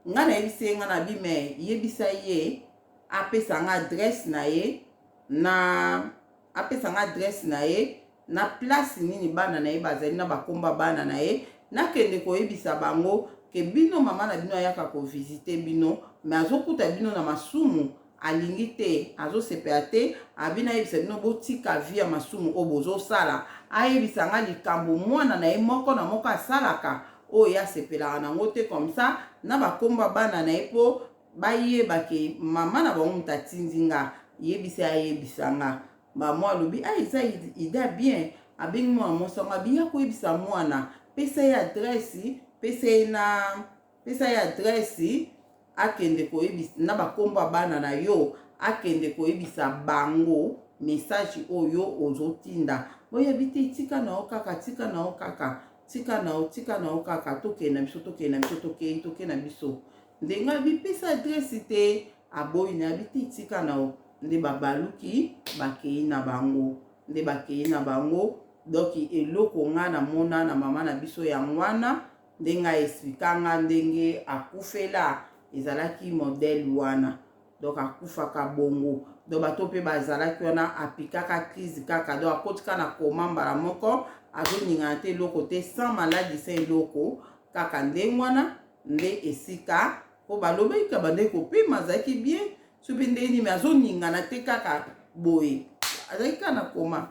Ngai nayebisi ye, ngai nabi mais yebisa ye apesa nga adresse na ye, na apesa nga adresse na ye na place nini bana na ye bazali, na bakomba bana na ye, nakende koyebisa bango ke bino mama na bino ayaka kovisiter bino, mais azokuta bino na masumu, alingi te, azosepela te. Abi nayebisa bino botika vie ya masumu oyo bozosala. Ayebisa nga likambo mwana na ye moko na moko asalaka oyo ye asepelaka nango te, comme ça na bakomba bana na ye mpo bayeba ke mama na bango moto atindi nga. Yebisa, ayebisa nga. Bamwa alobi ah, eza idée bien. Abengi mwana mwasi yango, abi ya koyebisa mwana. Pesa ye adresse, pesa ye na pesa ye adresse akende koyebisa na bakombo ya bana na yo, akende koyebisa bango message oyo ozotinda. Boyebi te, tika na yo kaka, tika na yo kaka, tika na yo, tika na yo kaka, tokende na biso, tokende na biso, tokei, tokei na biso. Ndenge abipesa adresse te, aboyi na yabi te, tika na yo. Nde babaluki bakei na bango, nde bakei na bango. Donc eloko nga namona na mama na biso yango wana, ndenge aexplika nga ndenge akufela, ezalaki modèle wana. Donc akufaka bongo. Donc bato mpe bazalaki wana, apikaka crise kaka, donc akotika na coma mbala moko, azoningana te, eloko te, sans maladie, sans eloko, kaka ndenge wana nde esika mpo balobaki bandeki kopema, azalaki bien so mpe ndenge nini, azoningana te, kaka boye, azalaki kaka na coma.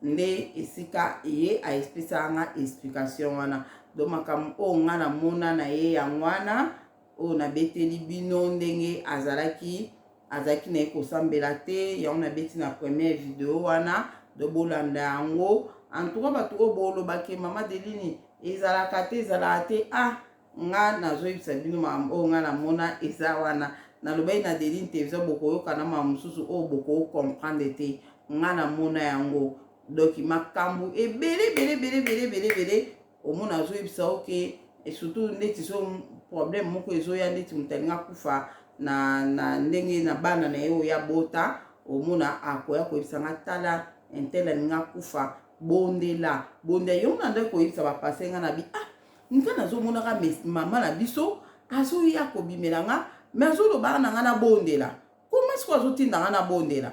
Nde esika ye aexplikaka nga explication wana. Donc makambo oyo nga namona na ye yango wana oyo nabeteli bino, ndenge azalaki na ye kosambela te. Yango nabeti na première video wana, do bolanda yango. En tout cas, bato oyo bolobaki mama Delini ezalaka te, ezalaka te, ah, nga nazoyebisa bino makambo oyo nga namona eza wana. Nalobaki na Deline Télévision, bokoyoka na makambo mosusu oyo bokocomprendre te. Nga namona yango. Donc makambo ebele ebele ebele ebele ebele ebele omona azoyebisa oke, surtout neti so problème moko ezoya, neti moto alingi akufa na ndenge na bana na ye oyo abota, omona akoya koyebisa nga: "Tala, un tel alingi akufa, bondela, bondela." Yango na ndaki koyebisa bapase nga na bi: "Ah, nga nazomonaka mama na biso azoya kobimela nga, me azolobaka na nga nabondela. Koma sikoyo azotinda nga nabondela,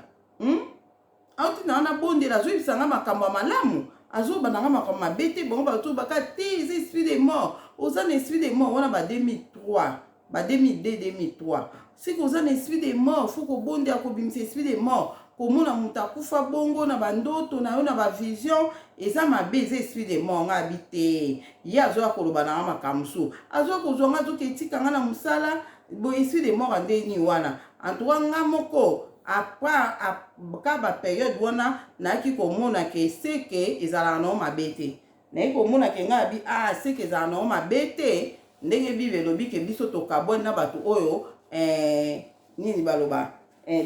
Azotinda nga nabondela, azoyebisa nga makambo ya malamu, azobanda nga makambo mabe te." Bango bazobaka te, eza esprit de mort, oza na esprit de mort wana. Ba 2003, ba 2002, 2003, soki oza na esprit de mort, faut kobondela kobimisa esprit de mort. Komona moto akufa bongo na bandoto na yo, na bavision, eza mabe, eza esprit de mort. Nga abi te, ye azoya koloba na nga makambo mosusu, azoya kozwa nga, azoka etika nga na mosala boye, esprit de mort andeni wana. En tout cas, nga moko, après ka bapériode wana, nayaki komona ke seke ezalaka nango mabe te. Naye komona ke ngai abi: "Ah, seke ezalaka nango mabe te." Ndenge Bible elobi ke biso tokabwani na bato oyo, nini baloba,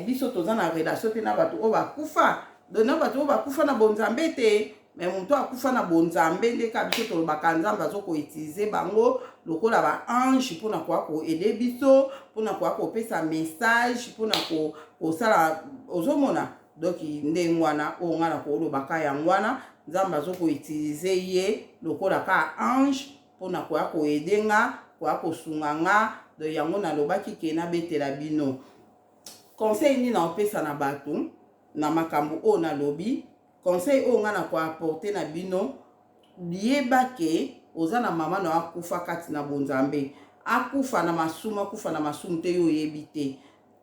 biso toza na relation te na bato oyo bakufa. Donc na bato oyo bakufa na bonzambe te, me moto akufa na bonzambe nde kaka biso tolobaka Nzambe azokoutiliser bango lokola baange mpona koya koaider biso, mpona koya kopesa message, mpona kosala. Ozomona, donc ndenge wana oyo ngai na kolobaka yango wana, Nzambe azokoutiliser ye lokola ka ange mpona koya koaider nga, koya kosunga nga. Donc yango nalobaki ke nabetela bino. Conseil nini naopesa na bato na makambo oyo nalobi? Conseil oyo ngai na koapporter na bino: yeba ke oza na mama na yo akufa kati na bonzambe. Akufa na masumu, akufa na masumu te, yo oyebi te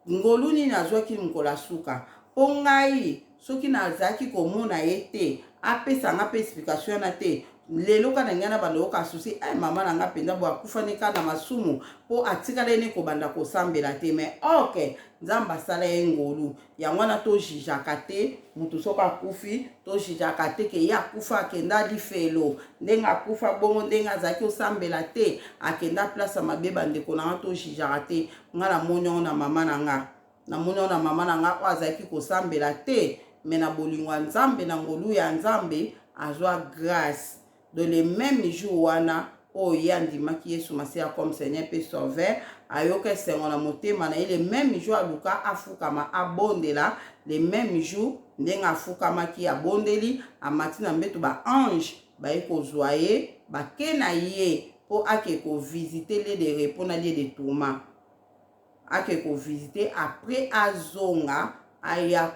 ngolu nini azwaki mokolo asuka. Mpo ngai, soki nazalaki komona ye te, apesa nga mpe explication wana te, lelo kaka na ngai na banda oyoka souci: "Ay, mama na nga mpenza boye akufani kaka na masumu, mpo atikala ye ne kobanda kosambela te." Mais ok, Nzambe asala ye ngolu. Yango wana tojugeaka te motu soki akufi, tojugeaka te ke ye akufa akenda lifelo, ndenge akufa bongo, ndenge azalaki osambela te, akenda place ya mabe. Bandeko na nga, tojugeaka te. Nga namoni yango na mama na nga, namoni yango na mama na nga oyo azalaki kosambela te, me na bolingo ya Nzambe, na ngolu ya Nzambe, azwa grâce. Donc le même jour wana oyo ye andimaki Yesu Masiya comme Seigneur mpe Sauveur, ayoka esengo na motema na ye. Le même jour aluka afukama abondela. Le même jour ndenge afukamaki, abondeli, amati na mbeto, baange baye kozwa ye, bake na ye mpo ake kovisiter lieu de repos na lieu de tourment. Ake kovisiter, après azonga, aya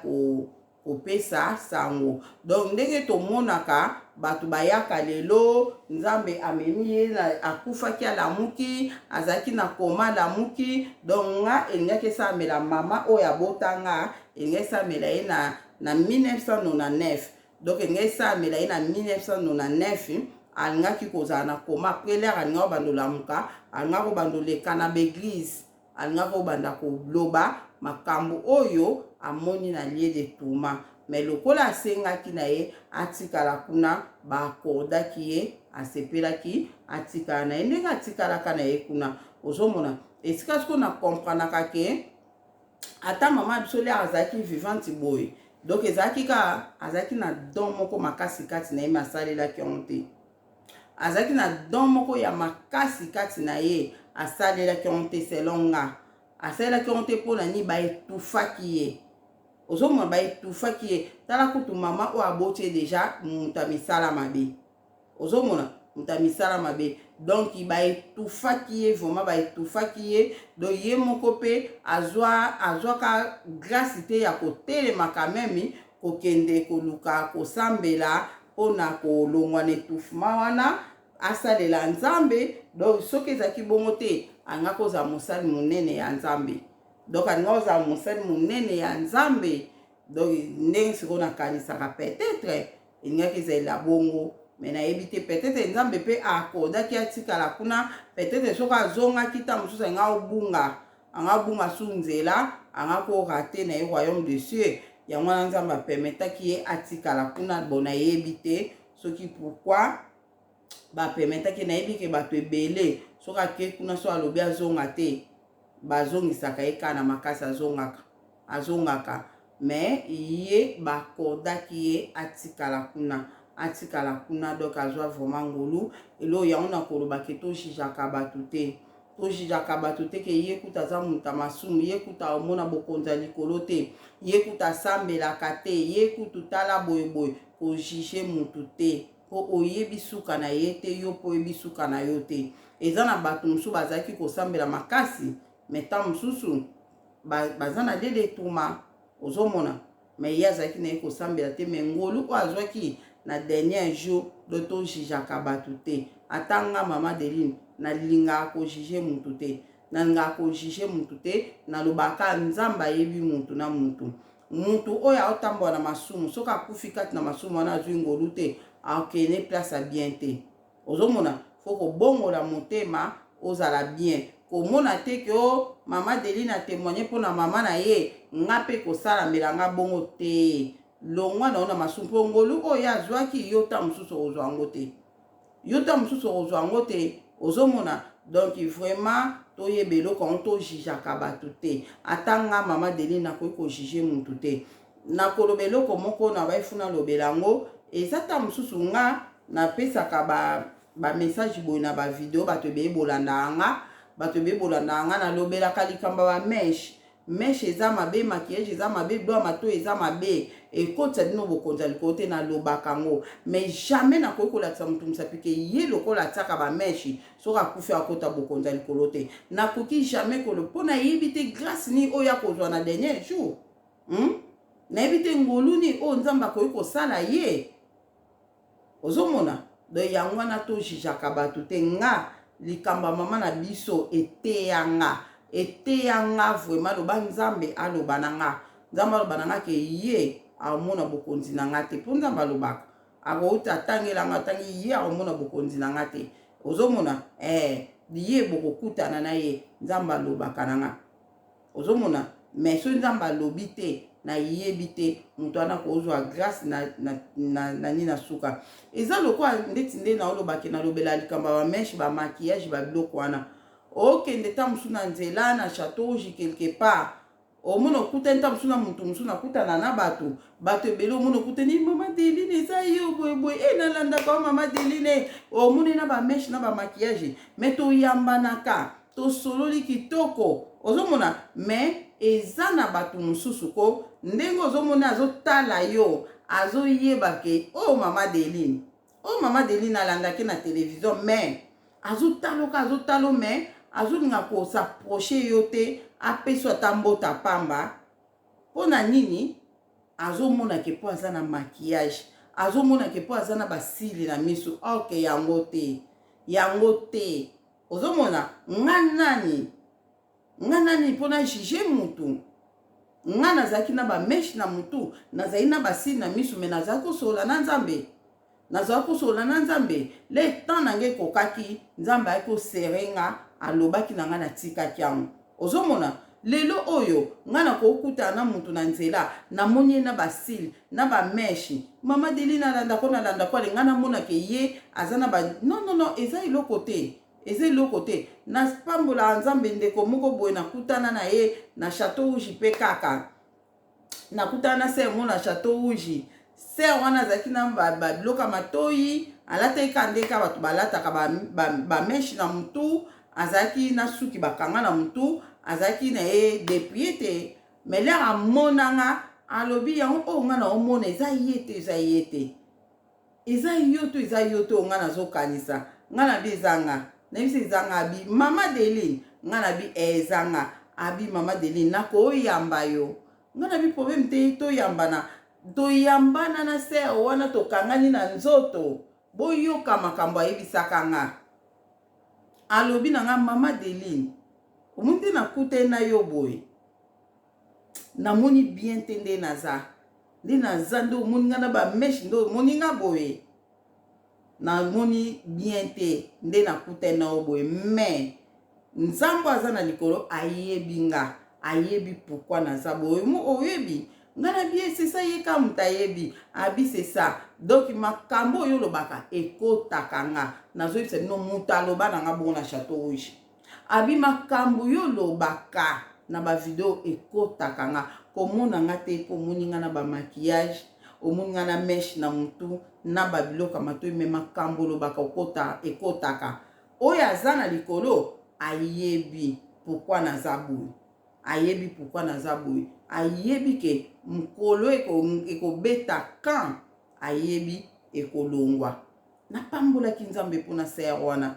kopesa sango. Donc ndenge tomonaka bato bayaka lelo, Nzambe amemi ye, akufaki, alamuki, azalaki na coma, alamuki. Donc nga elingaki esalamela mama oyo abotanga, elingaki esalamela ye na 1999. Donc elingaki esalamela ye na 1999, alingaki kozala na coma. Après l'heure alingaki kobanda olamuka, alingaki kobanda oleka na baéglise. Alingaki kobanda koloba makambo oyo amoni na lieu de tourment, mais lokola asengaki na ye atikala kuna, baaccordaki ye, asepelaki atikala na ye ndenge atikalaka na ye kuna. Ozomona esika sikoyo na comprenaka ke ata mama biso lere azalaki vivante boye, donc ezalaki kaka azalaki na don moko makasi kati na ye, me asalelaki yango te. Azalaki na don moko ya makasi kati na ye, asalelaki yango te. Selon nga, asalelaki yango te. Mpo na nini? Baetufaki ye. Ozomona, baetufaki ye. Tala kutu mama oyo aboti ye déjà moto ya misala mabe. Ozomona, moto ya misala mabe. Donc baetufaki ye vraiment, baetufaki ye. Donc ye moko mpe azwaka grâce te ya kotelema quand même, kokende koluka kosambela mpona kolongwa na étouffement wana, asalela Nzambe. Donc soki ezalaki bongo te, alinga kozala mosali monene ya Nzambe. Donc alinga kozala mosali monene ya Nzambe. Donc ndenge sikoyo nakanisaka, peut-être elingaki ezalela bongo, mais nayebi te. Peut-être Nzambe mpe aaccordaki atikala kuna. Peut-être soki azongaki, ta mosusu alinga obunga, anga abunga su nzela, anga korater na ye royaume de cieux. Yango wana Nzambe apermettaki ye atikala kuna. Bon, nayebi te soki pourquoi bapermettaki. Nayebi ke bato ebele, soki ake kuna, so alobi azonga te, bazongisaka ye kaka na makasi, azongaka, azongaka. Mais ye baaccordaki ye atikala kuna, atikala kuna. Donc azwa vraiment ngolu. Eloko yango na kolobaki, tojugeaka bato te, tojugeaka bato te ke ye kuta aza moto ya masumu, ye kuta omona bokonzi ya likolo te, ye kuta asambelaka te, ye kutu tala boyeboye. Kojuger mutu te, mpo oyebi suka na ye te, yo mpo oyebi suka na yo te. Eza na bato mosusu bazalaki kosambela makasi, mais ntango mosusu baza na lieu de tourment. Ozomona, mais ye azalaki na ye kosambela te, mais ngolu oyo azwaki na dernier jour. Do tojugeaka bato te. Ata nga mama Deline, nalingaka kojuger mutu te, nalingaka kojuger mutu te. Nalobaka Nzambe ayebi mutu na mutu. Mutu oyo aotambola na masumu, soki akufi kati na masumu wana, azwi ngolu te, akende place ya bien te. Ozomona, faut kobongola motema, ozala bien. Komona te ke o mama Deline atémoigne mpona mama na ye, nga mpe kosalamela nga bongo te. Longwa na yo na masumu, mpo ngolu oyo azwaki, yo ta mosusu okozwa yango te, yo ta mosusu okozwa yango te. Ozomona, donc vraiment toyeba eloko yango, tojugeaka bato te. Ata nga mama Deline, nakoki kojuger mutu te. Nakoloba eloko moko na baifuna alobela yango. Eza ta mosusu nga napesaka bamessage ba boye na bavideo, bato ebeye bolandaka nga, bato ebeye bolandaka nga. Nalobelaka likambo ya bamèches. Mèche eza mabe, maquillage eza mabe, biloko ya matoi eza mabe, ekotisa bino bokonzi ya likolo te. Nalobaka yango, mais jamais nakoki kolakisa motu mosapi ke ye lokola atiaka bamèches, soki akufi akota bokonzi ya likolo te. Nakoki jamais kolo, mpo nayebi te grâce nini oyo akozwa na dernier jour, Nayebi te ngolu nini oyo Nzambe akoki kosala ye. Ozomona, donc yango wana tojugeaka bato te. Nga likambo ya mama na biso eteyanga, eteyanga vraiment. Loba Nzambe aloba na nga, Nzambe aloba na nga ke ye amona bokonzi na nga te, mpo Nzambe alobaka, akouta atangelanga, atangi ye akomona bokonzi na nga te. Ozomona, ye bokokutana na ye. Nzambe alobaka na nga. Ozomona, mais soki Nzambe alobi te, nayebi te moto wana kozwa grâce na nini na suka. Eza lokola ndeti nde naolobaki, nalobela likambo ya bamèches, bamaquillage, babiloko wana. Okende ta mosusu na nzela na Château Rouge, quelque part, omona okutani ta mosusu na motu mosusu. Nakutana na bato ebele. Omona okutani mama Deline, eza yo boyeboye e, nalandaka o mama Deline. Omoni na bamèches na bamaquillage, mais toyambanaka, tosololi kitoko. Ozomona, mais eza na bato mosusu ko ndenge ozomona azotala yo, azoyeba ke oyo mama Deline, oyo mama Deline alandaki na télévision, mais azotaloka, azotalo, mais azolinga kos'approcher yo te, apesi ata mbota pamba. Mpo na nini? Azomona ke mpo aza na maquillage, azomona ke mpo aza na basili na miso. Ok, yango te, yango te. Ozomona, nga nani, nga nani mpo na juger mutu? Nga nazalaki na bamèches na mutu, nazali na basili na miso, mais nazalaki kosolola na Nzambe, nazalaki kosolola na Nzambe. Le temps na ngai ekokaki, Nzambe ayaki koserrer nga, alobaki na ngai, natikaki yango. Ozomona lelo oyo nga nakokutana na mutu na nzela, namoni ye na ba cils na ba meche, mama Deli nalanda ko nalanda ko ale nga namona ke ye aza na ba non non non, eza eloko te, eza eloko te. Napambolaka Nzambe ndeko moko boye nakutana na ye na Chateau Rouge pe kaka nakutana na sœur moko na Chateau Rouge. Sœur wana azalaki na ba biloko ya matoyi, alataki kaka nde kaka bato balataka ba, ba, ba meche na mutu, azalaki na suki bakanga na mutu, azalaki na ye depouille te. Mais l'heure amona nga, alobi yango oyo nga na omona eza ye te, eza ye te. Eza yo to eza yo te oyo nga nazokanisa. Nga na bi eza nga. Nayebisi eza nga abi mama Deline. Nga na bi eh eza nga. Abi mama Deline nakoyamba yo. Nga na bi problème te toyambana. Toyambana na sœur wana tokangani na nzoto. Boyoka makambo ayebisaka nga. Alobi na nga mama Deline omoni te nakutani na yo boye. Namoni bien te nde naza. Nde naza nde omoni nga na ba meche nde omoni nga boye. Namoni bien te nde nakutani na yo boye mais Nzambe aza na likolo ayebi nga, ayebi pourquoi naza boye. Oyebi nga na bien c'est ça, ye kaka moto ayebi abi c'est ça. Donc makambo oyo olobaka ekotaka nga. Nazoyebisa bino moto aloba na nga bongo na Chateau Rouge. Abi makambo yo olobaka na ba video ekotaka nga. Komona nga te po omoni nga na ba maquillage, omoni nga na meche na mutu, na ba biloko ya matoyi, mais makambo olobaka okota ekotaka. Oyo aza na likolo ayebi pourquoi naza boye. Ayebi pourquoi naza boye. Ayebi ke mokolo ekobeta camp, ayebi ekolongwa. Napambolaki Nzambe mpo na sœur wana.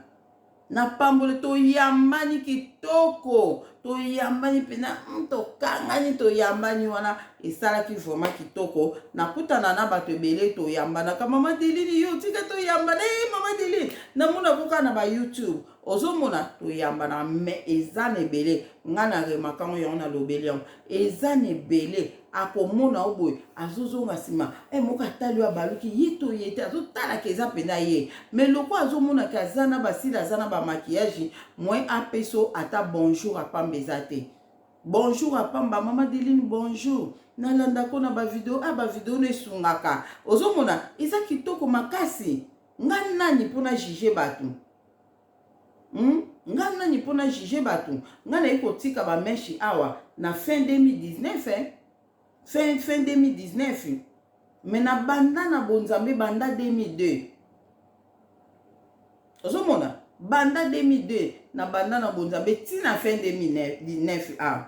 Napamboli, toyambani kitoko, toyambani mpena, tokangani, toyambani wana esalaki vraiment kitoko. Nakutana na bato ebele toyambanaka, mama Deline yo tika toyambana, hey, mama Deline namona koka na ba YouTube ozomona toyambanaka, mais eza na ebele nga na remarque yango, yango nalobeli yango, eza na ebele akomona yo boye azozonga nsima e moko atali oyo abaluki ye to ye te, azotalaka eza mpenza ye, mais lokola azomonaka aza na basili, aza na bamaquillage, moyen apesa ata bonjour apamba eza te. Bonjour apamba mama Deline, bonjour, nalandako na bavideo, a bavideo no esungaka, ozomona eza kitoko makasi. Nga nani mpona juge bato? Nga nani mpona juge bato? Nga nayi kotika bameshi awa na fin 2019, eh? Fin 2019, mais na banda na bonzambe banda 2002. Ozomona banda 2002 na banda na bonzambe ntina fin 2009 awa.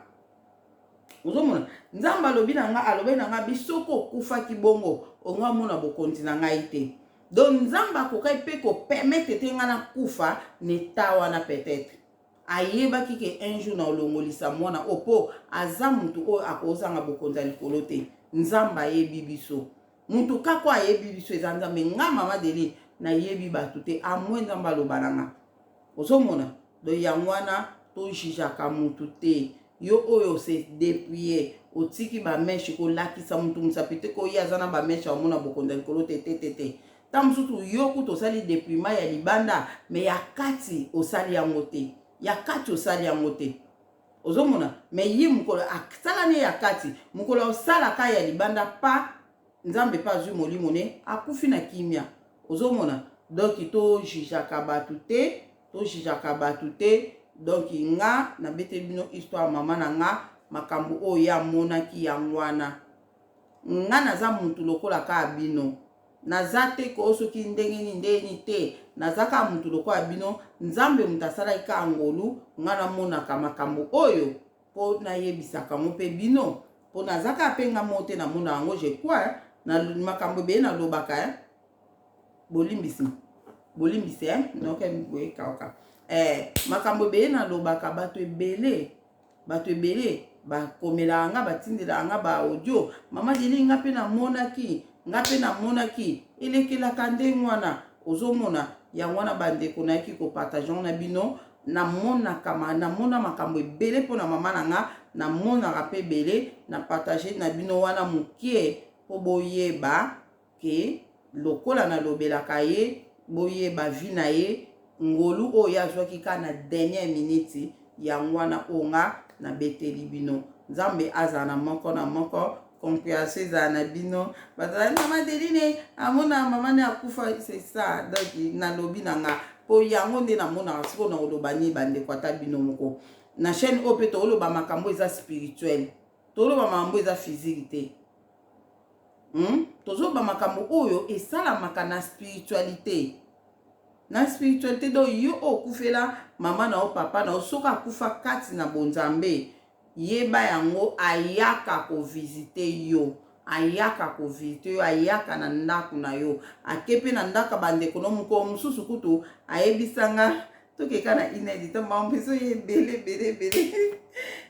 Ozomona Nzambe alobi na nga, alobi na nga bisoko okufaki bongo onga omona bokonzi na ngai te. Donc Nzambe akokaki mpe kopermettre te nga nakufa na eta wana. Peut-être ayebaki ke un jour na olongolisa mwana oyo mpo aza motu oyo akozanga bokonzi ya likolo te. Nzambe ayebi biso, motu kaka oyo ayebi biso eza Nzambe. Nga mama Deli nayebi bato te, amwe Nzambe aloba na nga. Ozomona, donc yango wana tojijaka motu te. Yo oyo se dépouille, otiki bameshe, kolakisa motu mosapi te ko ye aza na bameshe amona bokonzi ya likolo te te te te. Ntango mosusu yo kutu osali dépouillement ya libanda, mais ya kati osali yango te, ya kati osali yango te. Ozomona, mais ye mokolo asala ne ya kati, mokolo asalaka ya libanda pa Nzambe mpe azwi molimo ne akufi na kimia. Ozomona, donc tojijaka bato te, tojijaka bato te. Donc nga nabeteli bino histoire mama na nga, makambo oyo ye amonaki yango wana. Nga naza mutu lokola kaka bino, naza te ko soki ndenge nini ndenge nini te, naza kaka mutu lokola bino. Nzambe moto asalaki kaka ngolu nga namonaka makambo oyo mpo nayebisaka yango mpe bino, mpo naza kaka mpe nga moko te namona yango. Je crois na makambo ebele nalobaka, bolimbisi, bolimbisi, noke boye kaka makambo ebele nalobaka, bato ebele, bato ebele bakomelaka nga, batindelaka nga ba audio, mama Deli nga mpe namonaki, nga mpe namonaki, elekelaka ndenge wana. Ozomona yango wana bandeko, nayaki kopartage yango na bino. Namonaka, namona makambo ebele mpona mama na nga, namonaka mpe ebele, na partage na bino wana mokie mpo boyeba ke lokola nalobelaka ye, boyeba vie na ye, ngolu oyo ye azwaki kaka na dernière minute. Yango wana oyo nga nabeteli bino. Nzambe azala na moko na moko, comprehension ezala na bino. Bazala mama Deline amona mama ne akufa, c'est ça. Donc nalobi na nga po yango nde namonaka sikoyo na koloba nini bandeko, ata bino moko na chaîne oyo mpe toloba makambo eza spirituel, toloba makambo eza physique te. Tozoloba makambo oyo esalamaka na spiritualité, na spiritualité. Donc yo oyo okufela mama na yo, papa na yo, soki akufa kati na bonzambe, yeba yango, ayaka kovisiter yo, ayaka kovisiter yo, ayaka na ndako na yo, ake mpe na ndako ya bandeko no. Mokolo mosusu kutu ayebisanga tokeka na inedi to makambo ezoya ebele ebele ebele.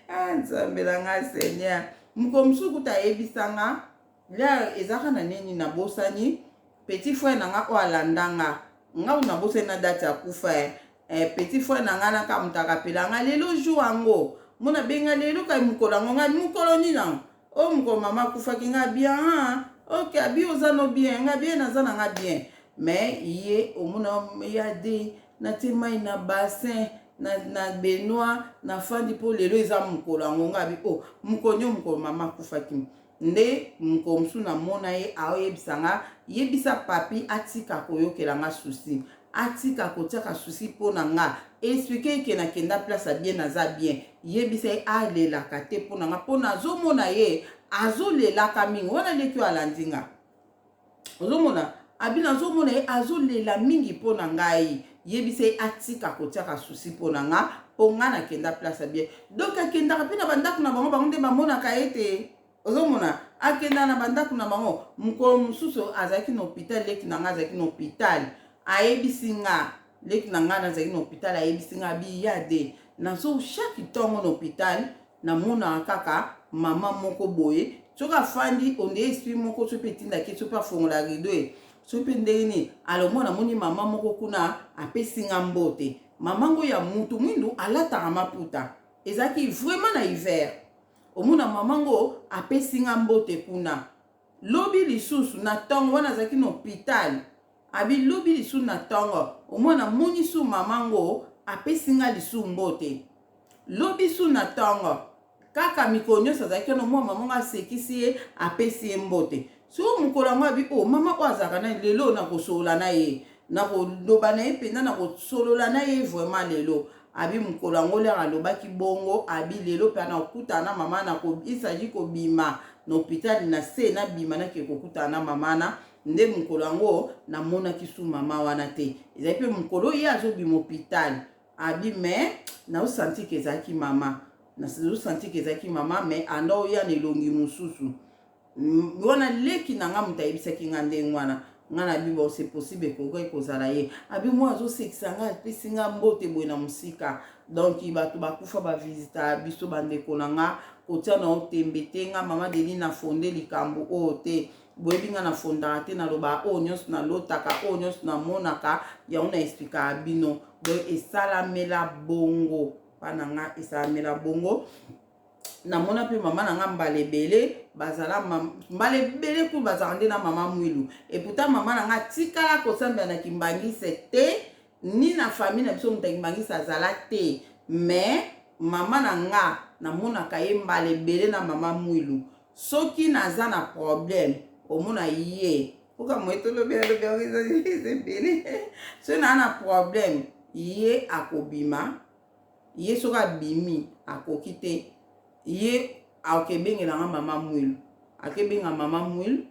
Ah, Nzambe na ngai, Seigneur! Mokolo mosusu kutu ayebisanga lia ezalaka na nini, nabosani, petit frère na nga oyo alandanga nga oyo, nabosani na date akufa. Petit frère na nga naka moto akapela nga lelo jour yango, mona benga lelo kai mokolo yango. Ngai mokolo nini yango oyo? Mokolo mama akufaki. Nga bien, ok, abi oza no bien? Nga bien, naza na nga bien. Mais ye omona ya de natie mai na bassin na baignoire, nafandi mpo lelo eza mokolo yango. Nga abi o oh, mokolo nio? Mokolo mama akufaki. Nde mokolo mosusu namona ye aoyebisa nga: "Yebisa papi atika koyokela nga souci, atika kotiaka souci mpo na nga. Expliquer eke nakenda place ya bien, naza bien. Yebisa ye alelaka te mpo na nga, mpo nazomona ye azolelaka mingi." Wana leki oyo alandi nga, ozomona abi nazomona ye azolela mingi mpo na ngai. Yebisa ye atika kotiaka souci mpo na nga, mpo nga nakenda place ya bien. Donc akendaka mpe na bandako na bango, bango nde bamonaka ye te. Ozomona akenda na bandako na bango. Mokolo mosusu azalaki na hôpital, leki na nga azalaki na hôpital, ayebisi nga, leki na ngai nazalaki na hôpital, ayebisi nga abi ya de nazo chaque ntongo na hôpital namonaka kaka mama moko boye. Soki afandi onde esprit moko, soki mpe etindaki, soki mpe afongola rideau e, soki mpe ndenge nini, alors mwana amoni mama moko kuna, apesi nga mbote. Mama ngo ya mutu mwindu, alataka maputa, ezalaki vraiment na hiver. Omona mama ngo apesi nga mbote kuna. Lobi lisusu na ntongo wana azalaki na hôpital, abi lobi lisusu na ntongo omona moni su mama ngo apesi nga lisusu mbote. Lobi su na ntongo kaka, mikolo nyonso azalaki wana, mwa mama ngo asekisi ye, apesi ye mbote. Sikoyo mokolo yango abi o oh, mama oyo azalaka na lelo nakosolola na ye, nakoloba na ye mpenza, nakosolola na ye vraiment lelo. Abi mokolo yango lere alobaki bongo, abi lelo mpe nakokutana na mama na isagi kobima na hôpital na se nabima nake kokutana na mama na. Nde mokolo yango namonaki su mama wana te. Ezali mpe mokolo ye azobima hôpital, abi mais naosentir ke ezalaki mama, nazosentir ke ezalaki mama, mais anda oya na elongi mosusu wana. Leki na nga moto ayebisaki nga ndenge wana. Nga na bi bon, c'est possible, ekoki kozala ye. Abi mwa azosekisa nga, apesi nga mbote boye na mosika. Donc bato bakufa bavisita biso, bandeko na nga, kotia na yo tembe te. Nga mama Deli nafonde likambo oyo te. Boyebi nga nafondaka te, nalobaka oyo nyonso nalotaka, oyo nyonso namonaka, yango na expliquaka bino. Donc esalamela bongo mpa na nga, esalamela bongo. Namona mpe mama na nga mbala ebele, bazala mbala ebele ku bazalaka nde na mama Mwilu. Et pourtant mama na nga atikala kosambela na Kimbangise te, ni na famille na biso moto ya Kimbangise azala te. Mais mama na nga namonaka ye mbala ebele na mama Mwilu. Soki naza na problème, omona ye oka moye tolobela lobela eza ebele. Soki naa na problème, ye akobima. Ye soki abimi akoki te, ye akebengelanga mama Mwilu, akebenga mama Mwilu,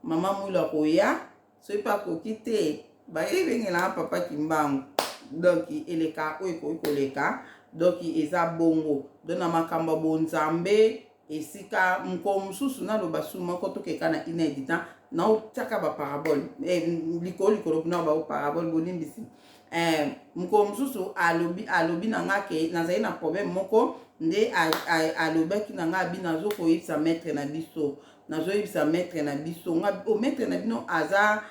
mama Mwilu akoya. Soki mpe akoki te, bayebengelanga papa Kimbangu. Donc eleka oyo ekoki koleka. Donc eza bongo. Donc na makambo ya bonzambe, esika mokolo mosusu naloba su moko, tokeka na une heure du temps, naotiaka baparabole likolo likolo na baparabole, bolimbisi. Mokolo mosusu alobi na nga ke nazali na problème moko. Nde alobaki na nga, abi nazokoyebisa maître na biso, nazoyebisa maître na biso. Nga o maître na bino aza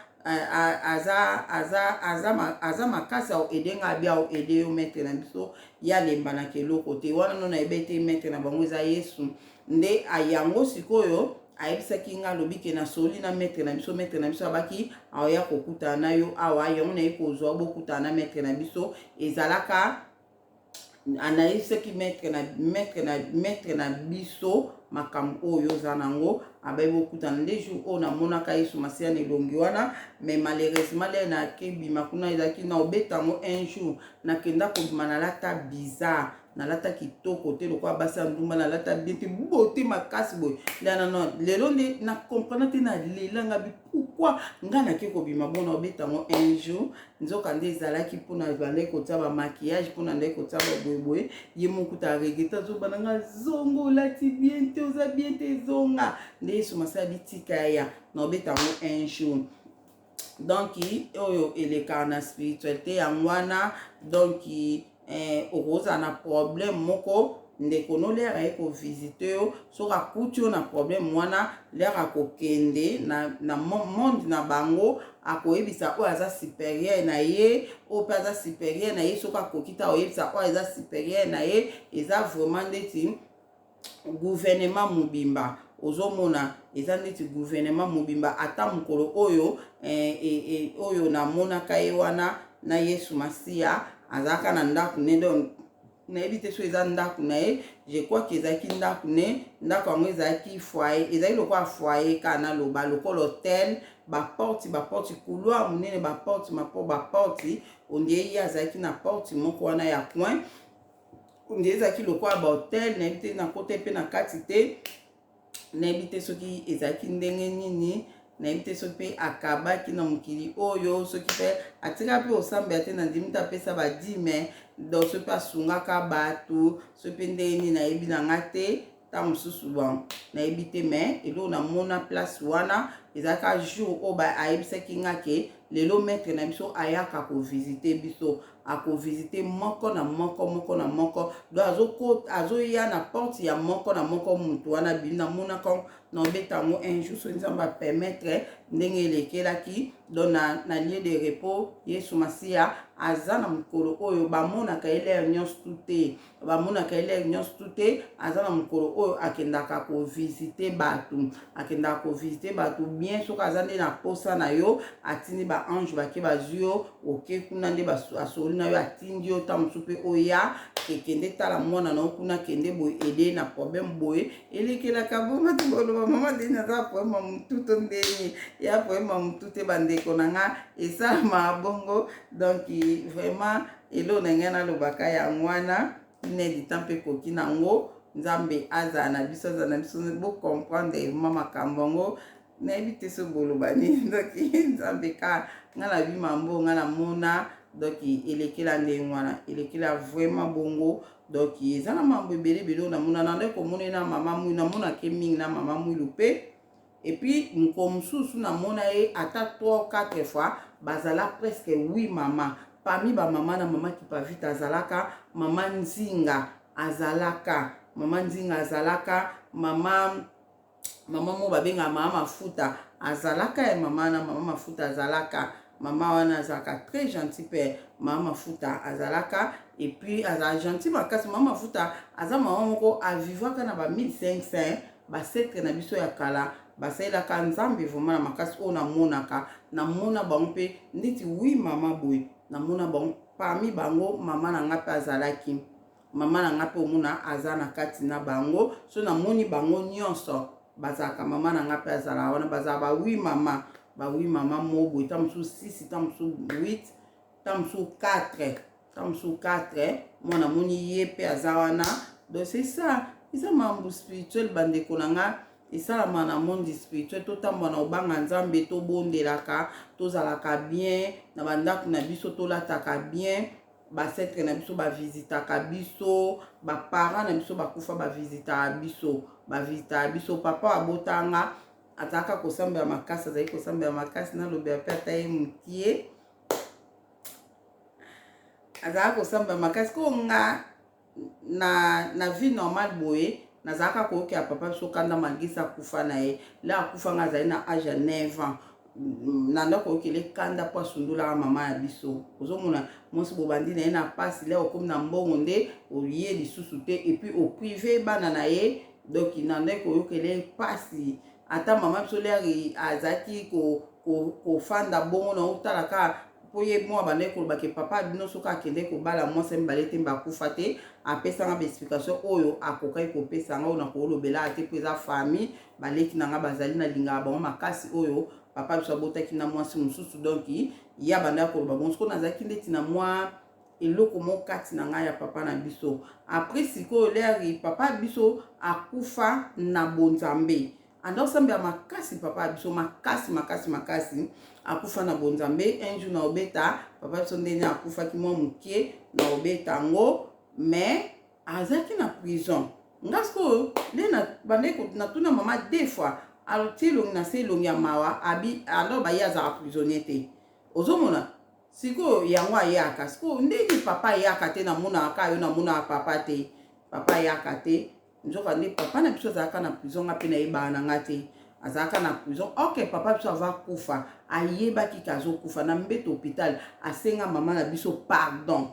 makasi, aoaider nga. Abi aoaider yo, maître na biso ye alembanaka eloko te. Wana no nayebi ete maître na bango eza Yesu. Nde yango sikoyo ayebisaki nga, alobi ke nasoli na maître na biso, maître na biso abaki aoya kokutana na yo awa. Yango naye kozwa bokutana na maître na biso. Ezalaka Anayebisaki maître na maître na maître na biso makambo oyo oza nango, abayi bokutana. Nde jour oyo namonaka Yesu Masiya na elongi wana. Mais malheureusement, lere nakebima kuna, ezalaki na obeta yango un jour, nakenda kobima, nalata bizarre, nalata kitoko te lokola basi ya ndumba, nalata bien te, bote makasi boye. Lana lelo nde na comprendre te, nalelanga bi pourquoi ngai nake kobima bona obeta yango un jour. Nzoka nde ezalaki mpona bandaki kotia bamaquillage, mpona ndaki kotia baboyeboye. Ye moko ta regretter, azobana nga: "Zonga, olati bien te, oza bien te, zonga." Nde Yesu Masiya bitika ya na obeta yango un jour. Donc oyo elekaka na spiritualité yango wana. Donc okozala na problème moko, ndeko no lere aye kovisiter yo, soki akuti yo na problème wana, lere akokende na monde na bango, akoyebisa oyo aza supérieur na ye, oyo mpe aza supérieur na ye. Soki akoki te, akoyebisa oyo aza supérieur na ye. Eza vraiment ndeti gouvernement mobimba. Ozomona, eza neti gouvernement mobimba. Ata mokolo oyo oyo namonaka ye wana na Yesu Masiya, azalaka na ndako ne. Donc nayebi te so eza ndako na ye. Je crois que ezalaki ndako ne. Ndako yango ezalaki foyer, ezalaki lokola foyer kaka, naloba lokola hotel, baporte, baporte, couloir monene, baporte mapo baporte. Ondie ye azalaki na porte moko wana ya coin, ondie ezalaki lokola bahotel. Nayebi te, nakota mpe na kati te, nayebi te soki ezalaki ndenge nini, nayebi te soki mpe akabaki na mokili oyo, soki mpe atika mpe osambela te. Na ndimi te apesa badîme. Donc soki mpe asungaka bato, soki mpe ndenge nini, nayebi na nga te. Ntango mosusu, bon, nayebi te. Mais eloko namona place wana, ezalaka jour oyo ayebisaki nga ke lelo maître na biso ayaka kovisiter biso, akovisiter moko na moko, moko na moko. Donc azoya na porte ya moko na moko. Motu wana bimi, namonaka na obeta yango un jour, soki Nzambe apermettre, ndenge elekelaki. Donc na lieu de repos, Yesu Masiya aza na mokolo oyo bamonaka ye lere nyonso tu te, bamonaka ye lere nyonso tu te. Aza na mokolo oyo akendaka kovisiter bato, akendaka kovisiter bato bien. Soki aza nde na posa na yo, atindi baange, bake bazwi yo, oke kuna nde asoli na yo, atindi yo ntango mosusu mpe oya kekende tala mwana na yo kuna, kende boye, ede na problème boye. Elekelaka bongo te. Boloba: "Mama, ndeni aza problème ya motu to ndeni ya problème ya motu te?" Bandeko na nga, esalamaka bongo. Donc vraiment, eloko na ngai nalobaka yango wana. Une du temps mpe ekoki nango. Nzambe azala na biso, azala na biso. Bocomprendre vraiment makambo yango, nayebi te so boloba nini. Donc Nzambe ka ngai na bima mbo ngai namona. Donc elekela ndenge wana, elekela vraiment bongo. Donc eza na mambo ebele ebele oyo namona na nde komona na mama Mwilu. Namonake mingi na mama Mwilu mpe. Et puis mokolo mosusu namona ye ata 3 4 fois, bazala presque 8 mama. Parmi bamama na mama Kipavita azalaka, mama Nzinga azalaka, mama Nzinga azalaka, mama moko babengaka mama Mafuta azalaka. Ya mama na mama Mafuta azalaka, mama wana azalaka très gentil mpe. Mama Mafuta azalaka, et puis azala gentil makasi. Mama Mafuta aza mama moko avivaka na ba 1500. Baancêtres na biso ya kala basalelaka Nzambe vraiment na makasi. Oyo namonaka, namona bango mpe ndeti wi mama boye, namona bango. Parmi bango, mama na nga mpe azalaki. Mama na nga mpe omona aza na kati na bango. So namoni bango nyonso bazalaka, mama na nga mpe azala wana. Bazala bawi mama, bawi mama mo boye, ta mosusu 6, ta mosusu 8, ta mosusu 4, ta mosusu 4. Mwana moni ye mpe aza wana. Donc c'est ça, eza mambo spirituel, bandeko na nga. Esalama na monde spirituel. Totambola na kobanga Nzambe, tobondelaka, tozalaka bien na bandako na biso, tolataka bien. Baancêtres na biso bavisitaka biso, baparent na biso bakufa bavisitaka biso, bavisitaka biso. Papa abotanga azalaka kosambela makasi, azali kosambela makasi. Nalobela mpe ata ye mokie, azalaka kosambela makasi. Ko nga na vie normale boye, nazalaka koyokela papa biso kanda, malgré akufa na ye. Le akufa, nga azali na age ya 9 ans. Na ndako oyokele kanda mpo asundolaka mama ya biso. Ozomona mwasi bobandi na ye na mpasi, le okomi na mbongo nde oye lisusu te, et puis opriver bana na ye. Donc na ndako oyokele mpasi. Ata mama biso lere azalaki kofanda bongo na otala kaka. Mpo ye mwa abandaki koloba ke papa bino soki akendeki kobala mwasi ya mibale te mbe akufa te. Apesanga baexplication oyo akokaki kopesa nga, oyo nakolobela te mpo eza famille. Baleki na nga bazali, nalingaka bango makasi, oyo papa biso abotaki na mwasi mosusu. Donc ye abandaki koloba bongo. Sikoyo nazalaki ndeti na mwa eloko moko kati na ngai ya papa na biso. Après sikoyo leri papa biso akufa na bonzambe, anda osambela makasi papa biso, makasi makasi makasi. Akufa na bonzambe. Un jour na obeta papa biso ndenge akufaki mwa mokie, na obeta yango, mais azalaki na prison. Nga sikoyo nde bandeki natuna mama deux fois, atie elongi na se, elongi ya mawa, abi alors baye azalaka prisonnier te. Ozomona sikoyo yango ayaka sikoyo ndenge papa ayaka te, namonaka yo, namonaka papa te, papa ayaka te. Nzoka nde papa na biso azalaka na prison. Nga mpe nayebaka na nga te azalaka na prison. Ok, papa biso ava kufa, ayebaki ke azokufa na mbeto hôpital. Asenga mama na biso pardon,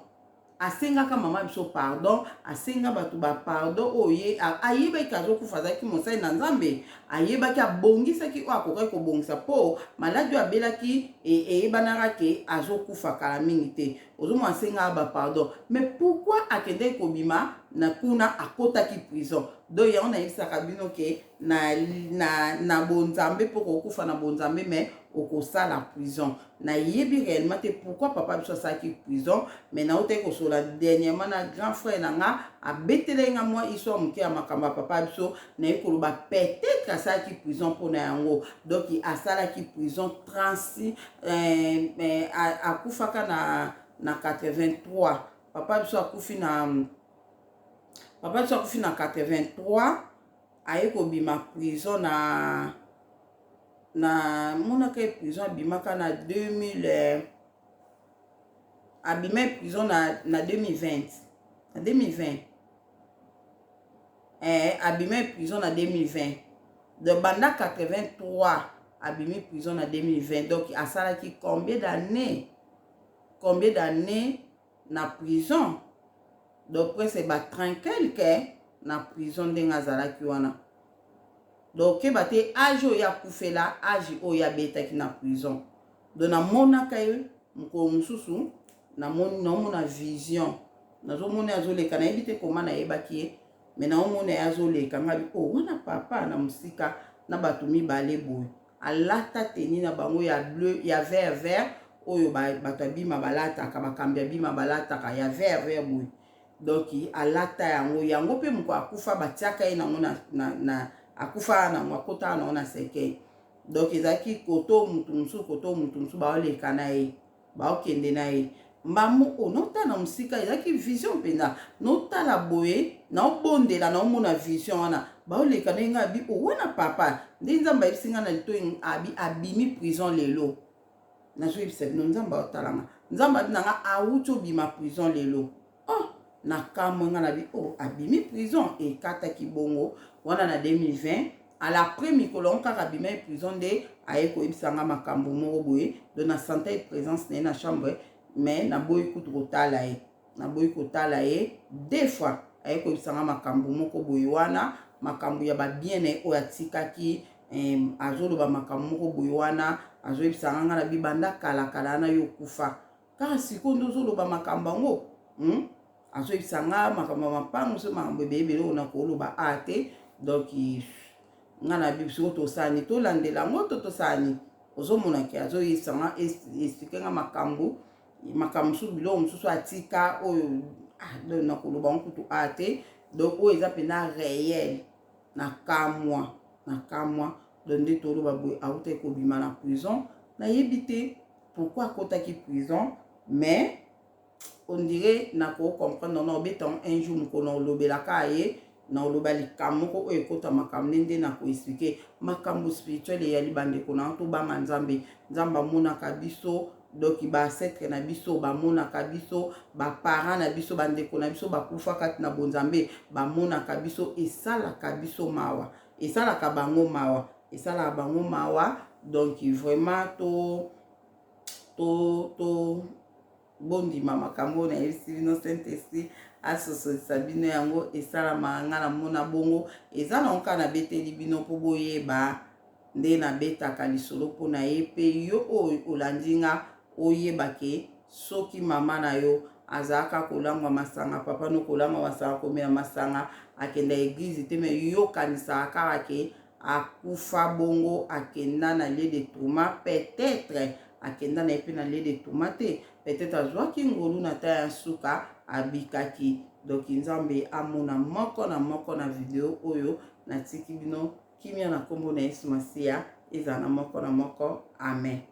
asengaka mama biso pardon, asenga bato bapardon. Oyo ye ayebaki azokufa, azalaki mosali na Nzambe, ayebaki, abongisaki oyo akokaki kobongisa, mpo maladi oyo abelaki eyebanaka ke azokufa kala mingi te. Ozomona, asengaka bapardon, mais pourquoi akendaki kobima na kuna, akotaki prison? Donc yango nayebisaka bino ke na bonzambe, mpo kokufa na bonzambe, mais okosala prison. Nayebi réellement te pourquoi papa biso asalaki prison, mais nautaki kosola dernièrement na grand frère na nga, abetelaki nga mwa histoire moke ya makambo ya papa biso. Nayebi koloba peut-être asalaki prison mpona yango. Donc asalaki prison 36, akufaka na 83. Papa biso akufi na 83, aye kobima prison na monaka ye prison, abimaka na 2000, abima prison na 2020, na 2020. Abima prison na 2020. Donc banda 83, abimi prison na 2020. Donc asalaki combien d'années, combien d'années na prison? Donc presque ba 30 quelque na prison ndenge azalaki wana. Donc okeba te, age oyo akufela, age oyo abetaki na prison. Donc namonaka ye mokolo mosusu, naomona vision, nazomona azoleka. Nayebi te koma nayebaki ye, mais naomona ye azoleka. Ngabi o oh, wana papa na mosika na bato mibale boye, alata tenue na bango ya bleu, ya vert vert, oyo bato ya bima balataka, bakambi ya bima balataka, ya vert vert boye. Donc alata yango, yango mpe moko akufa, batiaka ye nango na akufa nango, akotaka nango na cercueil. Donc ezalaki koto mutu mosusu, koto mutu mosusu, baoleka na ye, baokende na ye mbambo oyo. Notala na mosika, ezalaki vision mpenza. Notala boye, naobondela, naomona vision wana, baoleka ndenge ngai abi o wana papa. Nde Nzambe ayebisi ngai na litoi, abi abimi prison lelo. Nazoyebisa bino, Nzambe aotalanga, Nzambe abi na nga awuti obima prison lelo. Oh, nakamwe nga, nabi o oh, abimi prison. Ekataki bongo wana na 2020. Alaprès mikolo yango kaka abima ye prison, nde aye koyebisa nga makambo moko boye. Donc nasanta ye présence na ye na chambre, mais naboyi kutu kotala ye, naboyi kotala ye deux fois. Aye koyebisa nga makambo moko boye wana, makambo ya babien na ye oyo atikaki. Azoloba makambo moko boye wana, azoyebisa nga. Nga na bibanda kalakala wana, yo okufa kaka sikoyo nde ozoloba makambo yango, Azoyebisa nga makambo ya mapango so, makambo ebele oyo nakoloba a te. Donc nga na biso tosani, tolandela yango to tosani. Ozomonaki azoyebisa nga, explique nga makambo, makambo mosusu, biloko mosusu atika oyo. Ah, donc nakoloba yango kutu a te. Donc oyo eza mpenza réel. Nakamwa, nakamwa. Donc nde toloba boye, autaki kobima na prison. Nayebi te pourquoi akotaki prison, mais on dirait nakocomprendre na obeta un jour, mokolo na olobelaka ye, na oloba likambo moko oyo ekota makambo nde nde nakoexpliquer makambo spirituel eyali. Bandeko na, tobanga Nzambe. Nzambe amonaka biso. Donc baancêtres na biso bamonaka biso, baparent na biso, bandeko na biso bakufa kati na bonzambe bamonaka biso. Esalaka biso mawa, esalaka bango mawa, esalaka bango mawa. Donc vraiment to bondima makambo oyo nayebisi bino. Saint Esprit asosolisa bino yango. Esalamaka, nga namona bongo. Eza nango kaka nabeteli bino mpo boyeba nde nabetaka lisolo mpona ye. Mpe yo oyo olandi nga. Oyeba ke soki mama na yo azalaka kolangwa masanga, papa no kolangwa masanga, komela masanga, akenda eglise te, me yo kanisaka kaka ke akufa bongo akenda na lieu de tourment. Peut-être akenda na ye mpe na lieu de tourment te, peut-être azwaki ngolu na ta ya suka, abikaki. Donc Nzambe amona moko na moko na video oyo. Natiki bino kimia na nkombo na Yesu Masiya. Ezala na moko na moko. Amen.